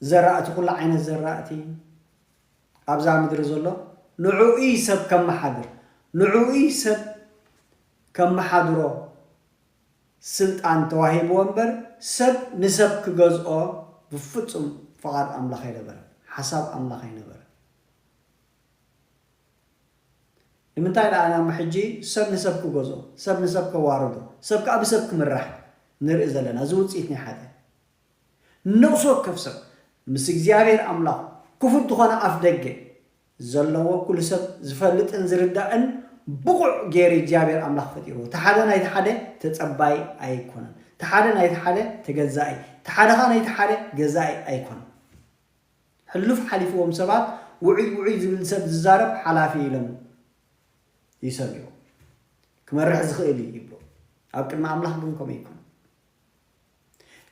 ዘራእቲ፣ ኩሉ ዓይነት ዘራእቲ ኣብዛ ምድሪ ዘሎ፣ ንዕኡ እዩ ሰብ ከመሓድር፣ ንዕኡ እዩ ሰብ ከመሓድሮ ስልጣን ተዋሂብዎ እምበር፣ ሰብ ንሰብ ክገዝኦ ብፍጹም ፍቓድ ኣምላኽ ኣይነበረን፣ ሓሳብ ኣምላኽ ኣይነበረን። ንምንታይ ደኣ ኢና እሞ ሕጂ ሰብ ንሰብ ክገዝኦ፣ ሰብ ንሰብ ከዋርዶ፣ ሰብ ከኣ ብሰብ ክምራሕ ንርኢ ዘለና? እዚ ውጽኢት ናይ ሓጢኣት። ነፍሲ ወከፍ ሰብ ምስ እግዚኣብሔር ኣምላኽ ክፉት ዝኾነ ኣፍ ደገ ዘለዎ፣ ኩሉ ሰብ ዝፈልጥን ዝርዳእን ብቑዕ ገይሩ እግዚኣብሔር ኣምላኽ ፈጢርዎ። እቲ ሓደ ናይቲ ሓደ ተጸባይ ኣይኮነን። እቲ ሓደ ናይቲ ሓደ ተገዛኢ፣ እቲ ሓደ ኸኣ ናይቲ ሓደ ገዛኢ ኣይኮነን። ሕሉፍ ሓሊፍዎም ሰባት፣ ውዑይ ውዑይ ዝብል ሰብ ዝዛረብ ሓላፊ ኢሎም ይሰምይዎ። ክመርሕ ዝኽእል እዩ ይብሉ። ኣብ ቅድሚ ኣምላኽ ግን ከምኡ ኣይኮነን።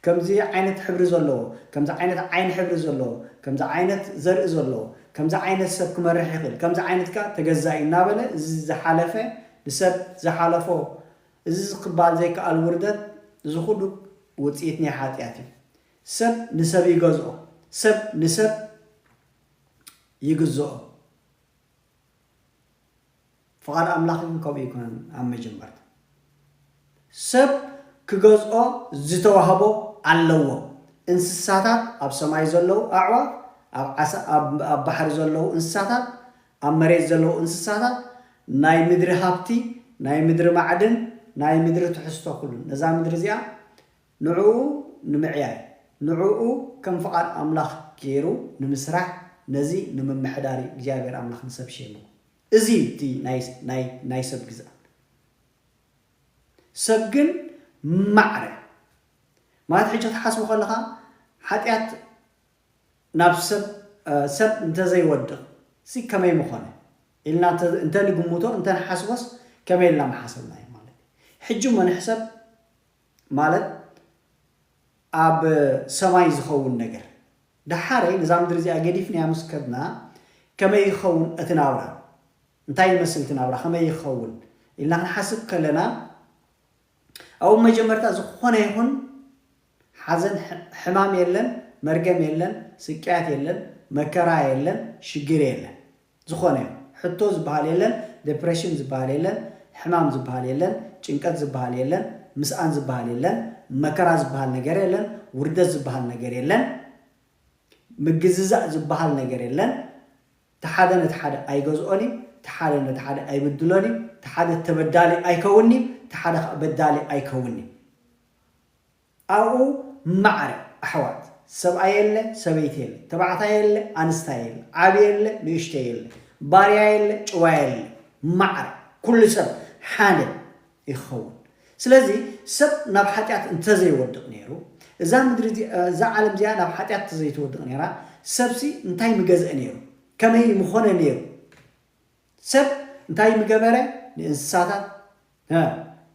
ከምዚ ዓይነት ሕብሪ ዘለዎ፣ ከምዚ ዓይነት ዓይኒ ሕብሪ ዘለዎ፣ ከምዚ ዓይነት ዘርኢ ዘለዎ፣ ከምዚ ዓይነት ሰብ ክመርሕ ይኽእል፣ ከምዚ ዓይነት ከኣ ተገዛኢ እናበለ እዚ ዝሓለፈ ንሰብ ዝሓለፎ፣ እዚ ክበሃል ዘይከኣል ውርደት፣ እዚ ኩሉ ውጽኢት ናይ ሓጢኣት እዩ። ሰብ ንሰብ ይገዝኦ፣ ሰብ ንሰብ ይግዝኦ። ፍቓድ ኣምላኽ ግን ከምኡ ኣይኮነን። ኣብ መጀመርታ ሰብ ክገዝኦ ዝተዋህቦ ኣለዎ። እንስሳታት፣ ኣብ ሰማይ ዘለዉ ኣዕዋፍ፣ ኣብ ዓሳ-፣ ኣብ፣ ኣብ ባሕሪ ዘለዉ እንስሳታት፣ ኣብ መሬት ዘለዉ እንስሳታት፣ ናይ ምድሪ ሃብቲ፣ ናይ ምድሪ ማዕድን፣ ናይ ምድሪ ትሕዝቶ ኩሉ። ነዛ ምድሪ እዚኣ ንዕኡ ንምዕያይ፣ ንዕኡ ከም ፍቓድ ኣምላኽ ገይሩ ንምስራሕ፣ ነዚ ንምምሕዳር እዩ እግዚኣብሔር ኣምላኽ ንሰብ ሸይምዎ። እዚ እዩ እቲ ናይ፣ ናይ፣ ናይ ሰብ ግዝኣት። ሰብ ግን ማዕረ። ማለት ሕጂ ክትሓስቦ ከለኻ፣ ሓጢኣት ናብ ሰብ፣ እ፣ ሰብ እንተዘይወድቕ ሲ ከመይ ምኾነ? ኢልና እንተ፣ እንተ ንግምቶ፣ እንተ ንሓስቦስ ከመይ ኢልና ምሓሰብና እዩ ማለት እዩ። ሕጂ እሞ ንሕሰብ ማለት ኣብ ሰማይ ዝኸውን ነገር። ደሓረይ ነዛ ምድሪ እዚኣ ገዲፍናያ ምስ ከድና ከመይ ይኸውን እቲ ናብራ? እንታይ ይመስል እቲ ናብራ? ከመይ ይኸውን? ኢልና ክንሓስብ ከለና፣ ኣብኡ መጀመርታ ዝኾነ ይኹን ሓዘን፣ ሕ-፣ ሕማም የለን፣ መርገም የለን፣ ስቅያት የለን፣ መከራ የለን፣ ሽግር የለን። ዝኾነ ይኹን ሕቶ ዝበሃል የለን፣ ዴፕሬሽን ዝበሃል የለን፣ ሕማም ዝበሃል የለን፣ ጭንቀት ዝበሃል የለን፣ ምስኣን ዝበሃል የለን፣ መከራ ዝበሃል ነገር የለን፣ ውርደት ዝበሃል ነገር የለን፣ ምግዝዛእ ዝበሃል ነገር የለን። እቲ ሓደ ነቲ ሓደ ኣይገዝኦን እዩ፣ እቲ ሓደ ነቲ ሓደ ኣይብድሎን እዩ፣ እቲ ሓደ ተበዳሊ ኣይከውንን እዩ፣ እቲ ሓደ ኸኣ በዳሊ ኣይከውንን እዩ። ኣብኡ ማዕረ ኣሕዋት፣ ሰብኣይ የለ፣ ሰበይቲ የለ፣ ተባዕታይ የለ፣ ኣንስታይ የለ፣ ዓቢ የለ፣ ንእሽተይ የለ፣ ባርያ የለ፣ ጭዋ የለ፣ ማዕረ ኩሉ ሰብ ሓደ ይኸውን። ስለዚ ሰብ ናብ ሓጢኣት እንተዘይወድቕ ነይሩ፣ እዛ ምድሪ እዚ-፣ እዛ ዓለም እዚኣ ናብ ሓጢኣት እንተዘይትወድቕ ነይራ፣ ሰብሲ እንታይ ምገዝአ ነይሩ? ከመይ ምኾነ ነይሩ? ሰብ እንታይ ምገበረ? ንእንስሳታት፣ እ፣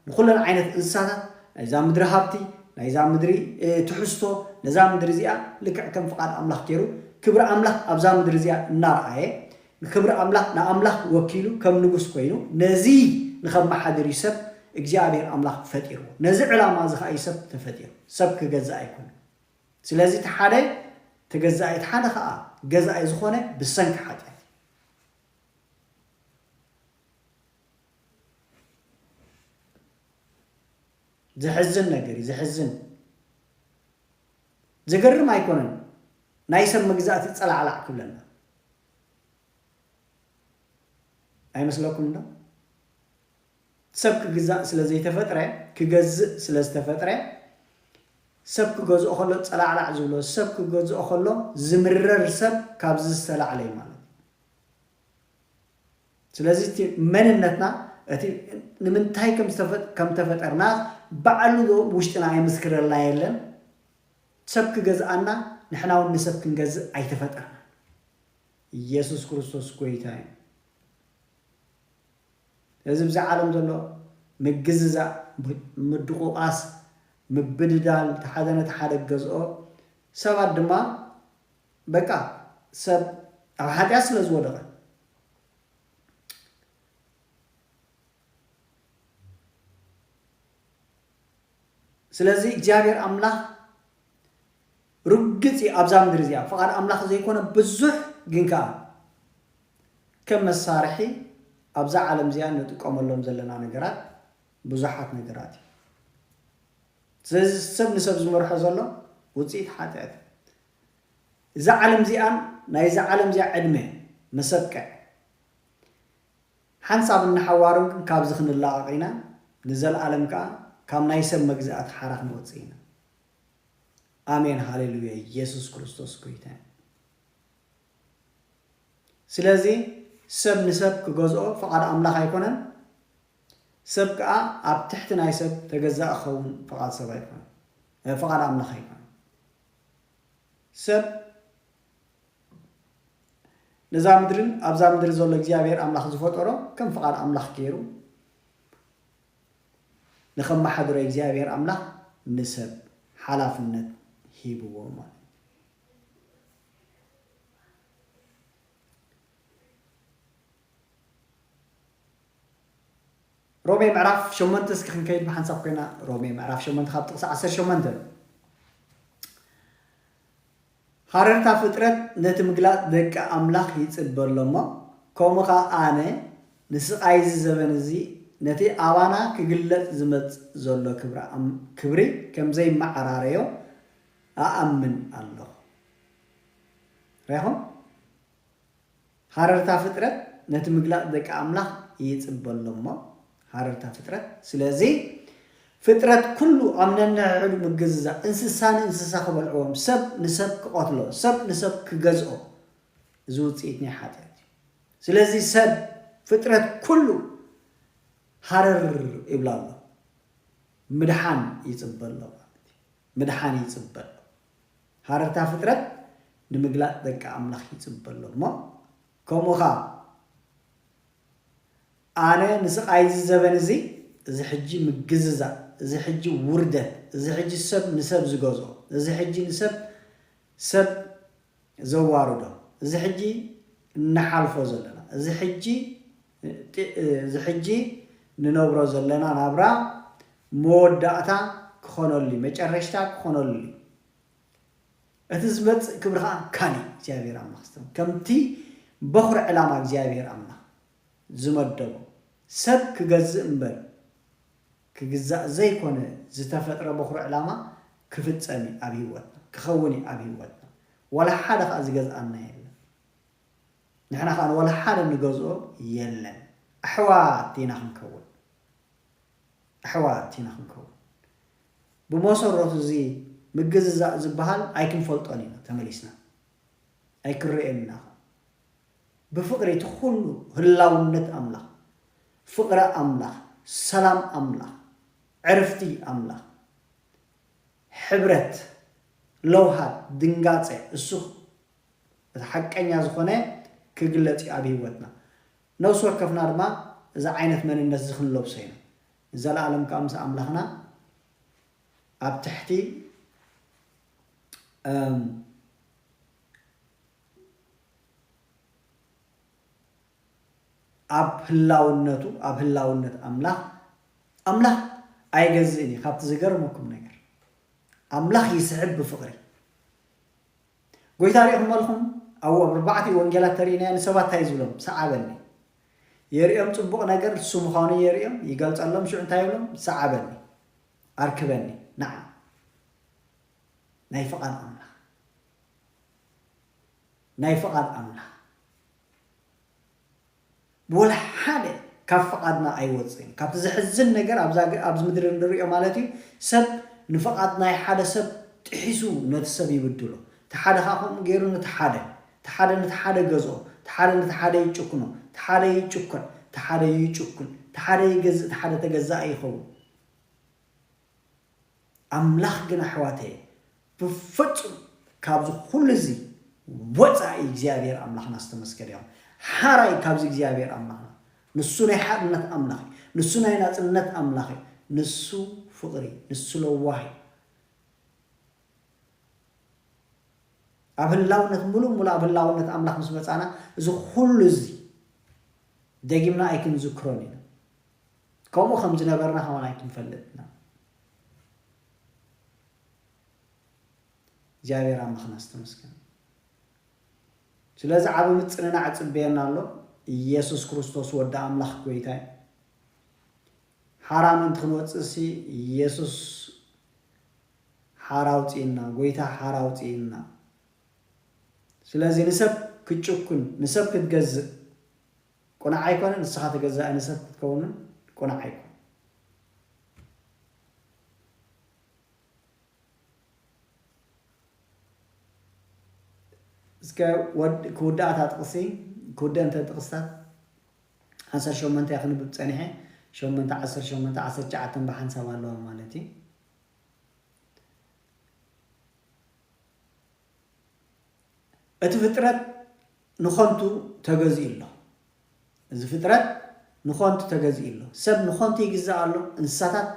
ንኹለን ዓይነት እንስሳታት፣ ናይዛ ምድሪ ሃብቲ፣ ናይዛ ምድሪ፣ እ፣ ትሕዝቶ፣ ነዛ ምድሪ እዚኣ ልክዕ ከም ፍቓድ ኣምላኽ ገይሩ፣ ክብሪ ኣምላኽ ኣብዛ ምድሪ እዚኣ እናረኣየ፣ ንክብሪ ኣምላኽ፣ ንኣምላኽ ወኪሉ ከም ንጉስ ኮይኑ ነዚ ንኸመሓድር እዩ ሰብ እግዚኣብሔር ኣምላኽ ፈጢርዎ። ነዚ ዕላማ እዚ ኸኣ እዩ ሰብ ተፈጢሩ። ሰብ ክገዝእ ኣይኮነን። ስለዚ እቲ ሓደ ተገዛኢ፣ እቲ ሓደ ኸኣ ገዛኢ ዝኾነ ብሰንኪ ሓጢኣት እዩ። ዘሕዝን ነገር እዩ፣ ዘሕዝን። ዘገርም ኣይኮነን ናይ ሰብ መግዛእቲ ጸላዕላዕ ክብለና። ኣይመስለኩም ዶ? ሰብ ክግዛእ ስለ ዘይተፈጥረ፣ ክገዝእ ስለ ዝተፈጥረ፣ ሰብ ክገዝኦ ከሎ ጸላዕላዕ ዝብሎ፣ ሰብ ክገዝኦ ከሎ ዝምረር ሰብ ካብዚ ዝተላዕለ እዩ ማለት እዩ። ስለዚ እቲ መንነትና፣ እቲ ንምንታይ ከም ዝተፈ-፣ ከም ተፈጠርና ባዕሉ ውሽጥና ኣይምስክረልና የለን። ሰብ ክገዝኣና፣ ንሕና እውን ንሰብ ክንገዝእ ኣይተፈጠርና። ኢየሱስ ክርስቶስ ጎይታ እዩ። እዚ ብዛ ዓለም ዘሎ ምግዝዛእ፣ ምድቁቓስ፣ ምብድዳል፣ እቲ ሓደ ነቲ ሓደ ገዝኦ፣ ሰባት ድማ በቃ ሰብ ኣብ ሓጢኣት ስለ ዝወደቐ። ስለዚ እግዚኣብሔር ኣምላኽ ርግጽ እዩ ኣብዛ ምድሪ እዚኣ ፍቓድ ኣምላኽ ዘይኮነ ብዙሕ ግን ከኣ ከም መሳርሒ ኣብዛ ዓለም እዚኣ እንጥቀመሎም ዘለና ነገራት ብዙሓት ነገራት እዩ። ስለዚ ሰብ ንሰብ ዝመርሖ ዘሎ ውጽኢት ሓጢኣት እዩ። እዛ ዓለም እዚኣን ናይዛ ዓለም እዚኣ ዕድመ መሰብቅዕ ሓንሳብ እናሓዋሩ ግን ካብዚ ክንላቐቕ ኢና፣ ንዘለኣለም ከኣ ካብ ናይ ሰብ መግዛእቲ ሓራ ክንወጽእ ኢና። ኣሜን፣ ሃሌሉያ፣ ኢየሱስ ክርስቶስ ጎይታ እዩ። ስለዚ ሰብ ንሰብ ክገዝኦ ፍቓድ ኣምላኽ ኣይኮነን፣ ሰብ ከኣ ኣብ ትሕቲ ናይ ሰብ ተገዛእ ክኸውን ፍቓድ ሰብ ኣይኮነን፣ እ፣ ፍቓድ ኣምላኽ ኣይኮነን። ሰብ ነዛ ምድርን ኣብዛ ምድሪ ዘሎ እግዚኣብሔር ኣምላኽ ዝፈጠሮ ከም ፍቓድ ኣምላኽ ገይሩ ንኸመሓድሮ እግዚኣብሔር ኣምላኽ ንሰብ ሓላፍነት ሂብዎ ማለት እዩ። ሮሜ ምዕራፍ ሸሞንተ እስኪ ክንከይድ ብሓንሳብ ኮይና፣ ሮሜ ምዕራፍ ሸሞንተ ካብ ጥቕሲ ዓሰርተ ሸሞንተ። ሃረርታ ፍጥረት ነቲ ምግላጽ ደቂ ኣምላኽ ይጽበ ኣሎ እሞ፣ ከምኡ ኸኣ ኣነ ንስቓይ እዚ ዘበን እዚ ነቲ ኣባና ክግለጽ ዝመጽእ ዘሎ ክብሪ ኣም-፣ ክብሪ ከም ዘይመዓራረዮ ኣኣምን ኣለኹ። ርኢኹም? ሃረርታ ፍጥረት ነቲ ምግላጽ ደቂ ኣምላኽ ይጽበ ኣሎ እሞ፣ ሃረርታ ፍጥረት። ስለዚ ፍጥረት ኩሉ ኣብ ነንሕድሕዱ ምግዝዛእ፣ እንስሳ ንእንስሳ ክበልዕዎም፣ ሰብ ንሰብ ክቐትሎ፣ ሰብ ንሰብ ክገዝኦ፣ እዚ ውጽኢት ናይ ሓጢኣት እዩ። ስለዚ ሰብ፣ ፍጥረት ኩሉ ሃረር ይብላ ኣሎ። ምድሓን ይጽበ ኣሎ ማለት እዩ። ምድሓን ይጽበ ኣሎ። ሃረርታ ፍጥረት ንምግላጽ ደቂ ኣምላኽ ይጽበ ኣሎ እሞ፣ ከምኡ ኸኣ ኣነ ንስቓይ እዚ ዘበን እዚ፣ እዚ ሕጂ ምግዝዛእ፣ እዚ ሕጂ ውርደት፣ እዚ ሕጂ ሰብ ንሰብ ዝገዝኦ፣ እዚ ሕጂ ንሰብ፣ ሰብ ዘዋርዶ፣ እዚ ሕጂ እንሓልፎ ዘለና፣ እዚ ሕጂ፣ እዚ ሕጂ ንነብሮ ዘለና ናብራ መወዳእታ ክኾነሉ እዩ፣ መጨረሽታ ክኾነሉ እዩ። እቲ ዝመጽእ ክብሪ ኸኣ ካልእ እግዚኣብሔር ኣምላኽ ዝተ-፣ ከምቲ በኹሪ ዕላማ እግዚኣብሔር ኣምላኽ ዝመደቦ ሰብ ክገዝእ እምበር ክግዛእ ዘይኮነ ዝተፈጥረ በኹሪ ዕላማ ክፍጸም እዩ ኣብ ህይወትና፣ ክኸውን እዩ ኣብ ህይወትና። ዋላ ሓደ ኸኣ ዝገዝኣና የለን። ንሕና ኸኣ ንዋላ ሓደ ንገዝኦ የለን። ኣሕዋት ኢና ክንከውን። ኣሕዋት ኢና ክንከውን። ብመሰረቱ እዚ ምግዝዛእ ዝበሃል ኣይክንፈልጦን ኢና ተመሊስና። ኣይክረኤን ኢና። ብፍቕሪ እቲ ኩሉ ህላውነት ኣምላኽ፣ ፍቕሪ ኣምላኽ፣ ሰላም ኣምላኽ፣ ዕርፍቲ ኣምላኽ፣ ሕብረት፣ ለውሃት፣ ድንጋጸ፣ እሱ እቲ ሓቀኛ ዝኾነ ክግለጽ እዩ ኣብ ህይወትና። ነፍሲ ወከፍና ድማ እዚ ዓይነት መንነት እዚ ክንለብሶ ኢና። ንዘለኣለም ከኣ ምስ ኣምላኽና ኣብ ትሕቲ፣ እም፣ ኣብ ህላውነቱ፣ ኣብ ህላውነት ኣምላኽ፣ ኣምላኽ ኣይገዝእን እዩ። ካብቲ ዝገርመኩም ነገር፣ ኣምላኽ ይስሕብ ብፍቕሪ። ጎይታ ሪኢኹም ኣለኹም? ኣብ ኣርባዕቲኡ ወንጌላት ተሪእናዮ፣ ንሰባት እንታይ እዩ ዝብሎም? ሰዓበኒ። የርእዮም ጽቡቕ ነገር፣ እሱ ምዃኑ የርእዮም፣ ይገልጸሎም፣ ሽዑ እንታይ ይብሎም? ሰዓበኒ፣ ኣርክበኒ፣ ንዓ። ናይ ፍቓድ ኣምላኽ። ናይ ፍቓድ ኣምላኽ። ብወላ ሓደ ካብ ፍቓድና ኣይወፅእን። ካብቲ ዘሕዝን ነገር ኣብዛ ገ-፣ ኣብዚ ምድሪ እንሪኦ ማለት እዩ፣ ሰብ ንፍቓድ ናይ ሓደ ሰብ ጥሒሱ ነቲ ሰብ ይብድሎ። እቲ ሓደ ከዓ ከምኡ ገይሩ ነቲ ሓደ፣ እቲ ሓደ ነቲ ሓደ ገዝኦ፣ እቲ ሓደ ነቲ ሓደ ይጭክኖ፣ እቲ ሓደ ይጭኮን፣ እቲ ሓደ ይጭኩን፣ እቲ ሓደ ይገዝእ፣ እቲ ሓደ ተገዛኢ ይኸውን። ኣምላኽ ግን ኣሕዋተየ ብፍጹም ካብዚ ኩሉ እዚ ወፃኢ እግዚኣብሔር ኣምላኽና ዝተመስገነ ይኹን። ሓራይ ካብዚ እግዚኣብሔር ኣምላኽና ንሱ ናይ ሓርነት ኣምላኽ እዩ። ንሱ ናይ ናፅነት ኣምላኽ እዩ። ንሱ ፍቕሪ፣ ንሱ ለዋህ እዩ። ኣብ ህላውነት፣ ሙሉእ ሙሉእ ኣብ ህላውነት ኣምላኽ ምስ መጻና፣ እዚ ኩሉ እዚ ደጊምና ኣይክንዝክሮን ኢና። ከምኡ ከም ዝነበርና ከማን ኣይክንፈልጥና። እግዚኣብሔር ኣምላኽና ዝተመስገነ። ስለዚ ዓቢ ምጽንናዕ ይጽበየና ኣሎ። ኢየሱስ ክርስቶስ ወዲ ኣምላኽ ጎይታ እዩ። ሓራ ምእንቲ ክንወጽእሲ ኢየሱስ ሓራ ኣውጽእና፣ ጎይታ ሓራ ኣውጽእና። ስለዚ ንሰብ ክትጭኩን፣ ንሰብ ክትገዝእ ቁኑዕ ኣይኮነን። ንስኻ ተገዛኢ ንሰብ ክትከውንን ቁኑዕ ኣይኮነን። እስከ ወድ-፣ ክውዳእ እታ ጥቕሲ፣ ክውደእ እንተ ጥቕስታት ዓሰርተ ሸሞንተ እያ ክንብብ ጸኒሐ፣ ሸሞንተ፣ ዓሰርተ ሸሞንተ፣ ዓሰርተ ትሽዓተ ብሓንሳብ ኣለዋ ማለት እዩ። እቲ ፍጥረት ንኸንቱ ተገዚኡ ኣሎ። እዚ ፍጥረት ንኸንቱ ተገዚኡ ኣሎ። ሰብ ንኸንቱ ይግዛእ ኣሎ፣ እንስሳታት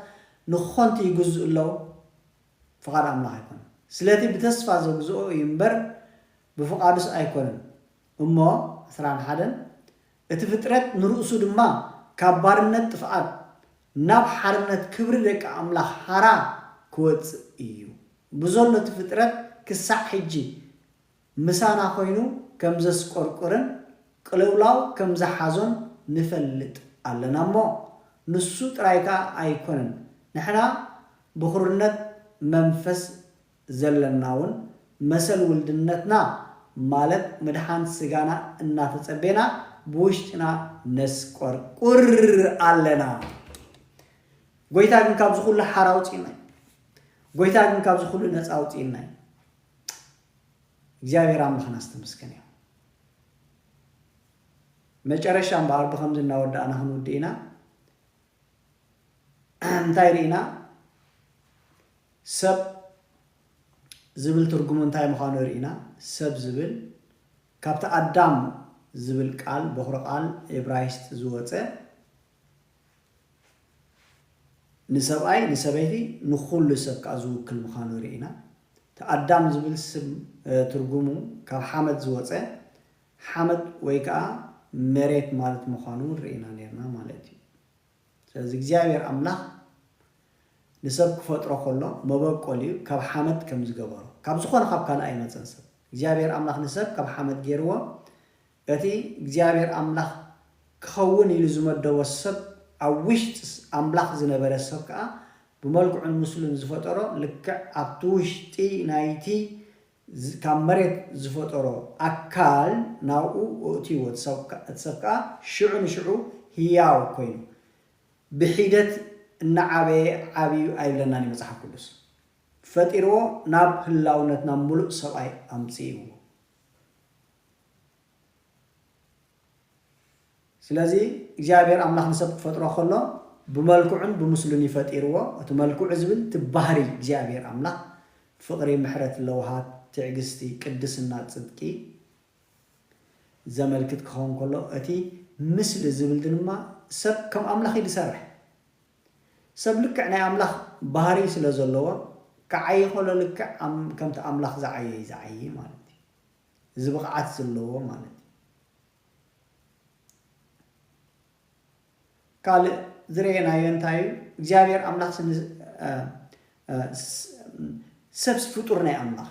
ንኸንቱ ይግዝኡ ኣለዉ። ፍቓድ ኣምላኽ ኣይኮነን። ስለቲ ብተስፋ ዘግዝኦ እዩ እምበር ብፍቓዱስ ኣይኮነን። እሞ ዕስራን ሓደን እቲ ፍጥረት ንርእሱ ድማ ካብ ባርነት ጥፍኣት ናብ ሓርነት ክብሪ ደቂ ኣምላኽ ሓራ ክወጽእ እዩ። ብዘሎ እቲ ፍጥረት ክሳዕ ሕጂ ምሳና ኮይኑ ከም ዘስቆርቁርን ቅልውላው ከም ዝሓዞን ንፈልጥ ኣለና እሞ፣ ንሱ ጥራይ ከኣ ኣይኮነን፣ ንሕና ብኹርነት መንፈስ ዘለና እውን መሰል ውልድነትና፣ ማለት ምድሓን ስጋና እናተጸቤና ብውሽጥና ነስቆርቁር ኣለና። ጎይታ ግን ካብዚ ኩሉ ሓራ ኣውጺእና እዩ። ጎይታ ግን ካብዚ ኩሉ ነጻ ኣውጺእና እዩ። እግዚኣብሔር ኣምላኽና ዝተመስገነ ይኹን። መጨረሻ እምበኣር ብኸምዚ እናወዳእና ክንውድእ ኢና። እንታይ ርኢና? ሰብ ዝብል ትርጉሙ እንታይ ምዃኑ ርኢና። ሰብ ዝብል ካብቲ ኣዳም ዝብል ቃል፣ በኹሪ ቃል እብራይስጥ ዝወጸ፣ ንሰብኣይ፣ ንሰበይቲ፣ ንኹሉ ሰብ ከኣ ዝውክል ምዃኑ ርኢና። እቲ ኣዳም ዝብል ስም፣ እ፣ ትርጉሙ ካብ ሓመድ ዝወጸ፣ ሓመድ ወይ ከኣ መሬት ማለት ምዃኑ ርኢና ነርና ማለት እዩ። ስለዚ እግዚኣብሔር ኣምላኽ ንሰብ ክፈጥሮ ከሎ መበቆሊኡ ካብ ሓመድ ከም ዝገበሮ፣ ካብ ዝኾነ ካብ ካልእ ኣይመጸን ሰብ። እግዚኣብሔር ኣምላኽ ንሰብ ካብ ሓመድ ገይርዎ። እቲ እግዚኣብሔር ኣምላኽ ክኸውን ኢሉ ዝመደቦ ሰብ፣ ኣብ ውሽጢ ኣምላኽ ዝነበረ ሰብ ከኣ ብመልክዑን ምስሉን ዝፈጠሮ፣ ልክዕ ኣብቲ ውሽጢ ናይቲ ዝ-፣ ካብ መሬት ዝፈጠሮ ኣካል ናብኡ ኣእትይዎ። እቲ ሰብ ከ-፣ እቲ ሰብ ከኣ ሽዑ ንሽዑ ህያው ኮይኑ፣ ብሒደት እናዓበየ ዓብዩ ኣይብለናን እዩ መጽሓፍ ቅዱስ። ፈጢርዎ፣ ናብ ህላውነት፣ ናብ ምሉእ ሰብኣይ ኣምጽእዎ። ስለዚ እግዚኣብሔር ኣምላኽ ንሰብ ክፈጥሮ ከሎ ብመልክዑን ብምስሉን እዩ ፈጢርዎ። እቲ መልክዑ ዝብል እቲ ባህሪ እግዚኣብሔር ኣምላኽ ፍቕሪ፣ ምሕረት፣ ለውሃት፣ ትዕግስቲ፣ ቅድስና፣ ጽድቂ ዘመልክት ክኸውን ከሎ፣ እቲ ምስሊ ዝብል ድማ ሰብ ከም ኣምላኽ እዩ ዝሰርሕ። ሰብ ልክዕ ናይ ኣምላኽ ባህሪ ስለ ዘለዎ፣ ክዓዪ ከሎ ልክዕ ኣም-፣ ከምቲ ኣምላኽ ዝዓየ እዩ ዝዓዪ ማለት እዩ። እዚ ብቕዓት ዘለዎ ማለት እዩ። ካልእ ዝረኣናዮ እንታይ እዩ? እግዚኣብሔር ኣምላኽ ስን-፣ እ፣ እ፣ ስ-፣ ሰብስ ፍጡር ናይ ኣምላኽ።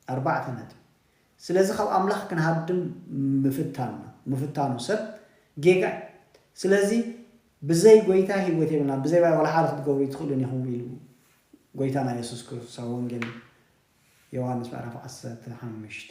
ኣርባዕተ ነጥቢ። ስለዚ ካብ ኣምላኽ ክንሃድም ምፍታንና፣ ምፍታኑ ሰብ ጌጋ እዩ። ስለዚ ብዘይ ጎይታ ህይወት የብልና፣ ብዘይ ባይ ዋላ ሓደ ክትገብሩ ኣይትኽእሉን ኢኹም ኢሉ ጎይታና የሱስ ክርስቶስ ኣብ ወንጌል ዮሃንስ ምዕራፍ ዓሰርተ ሓሙሽተ።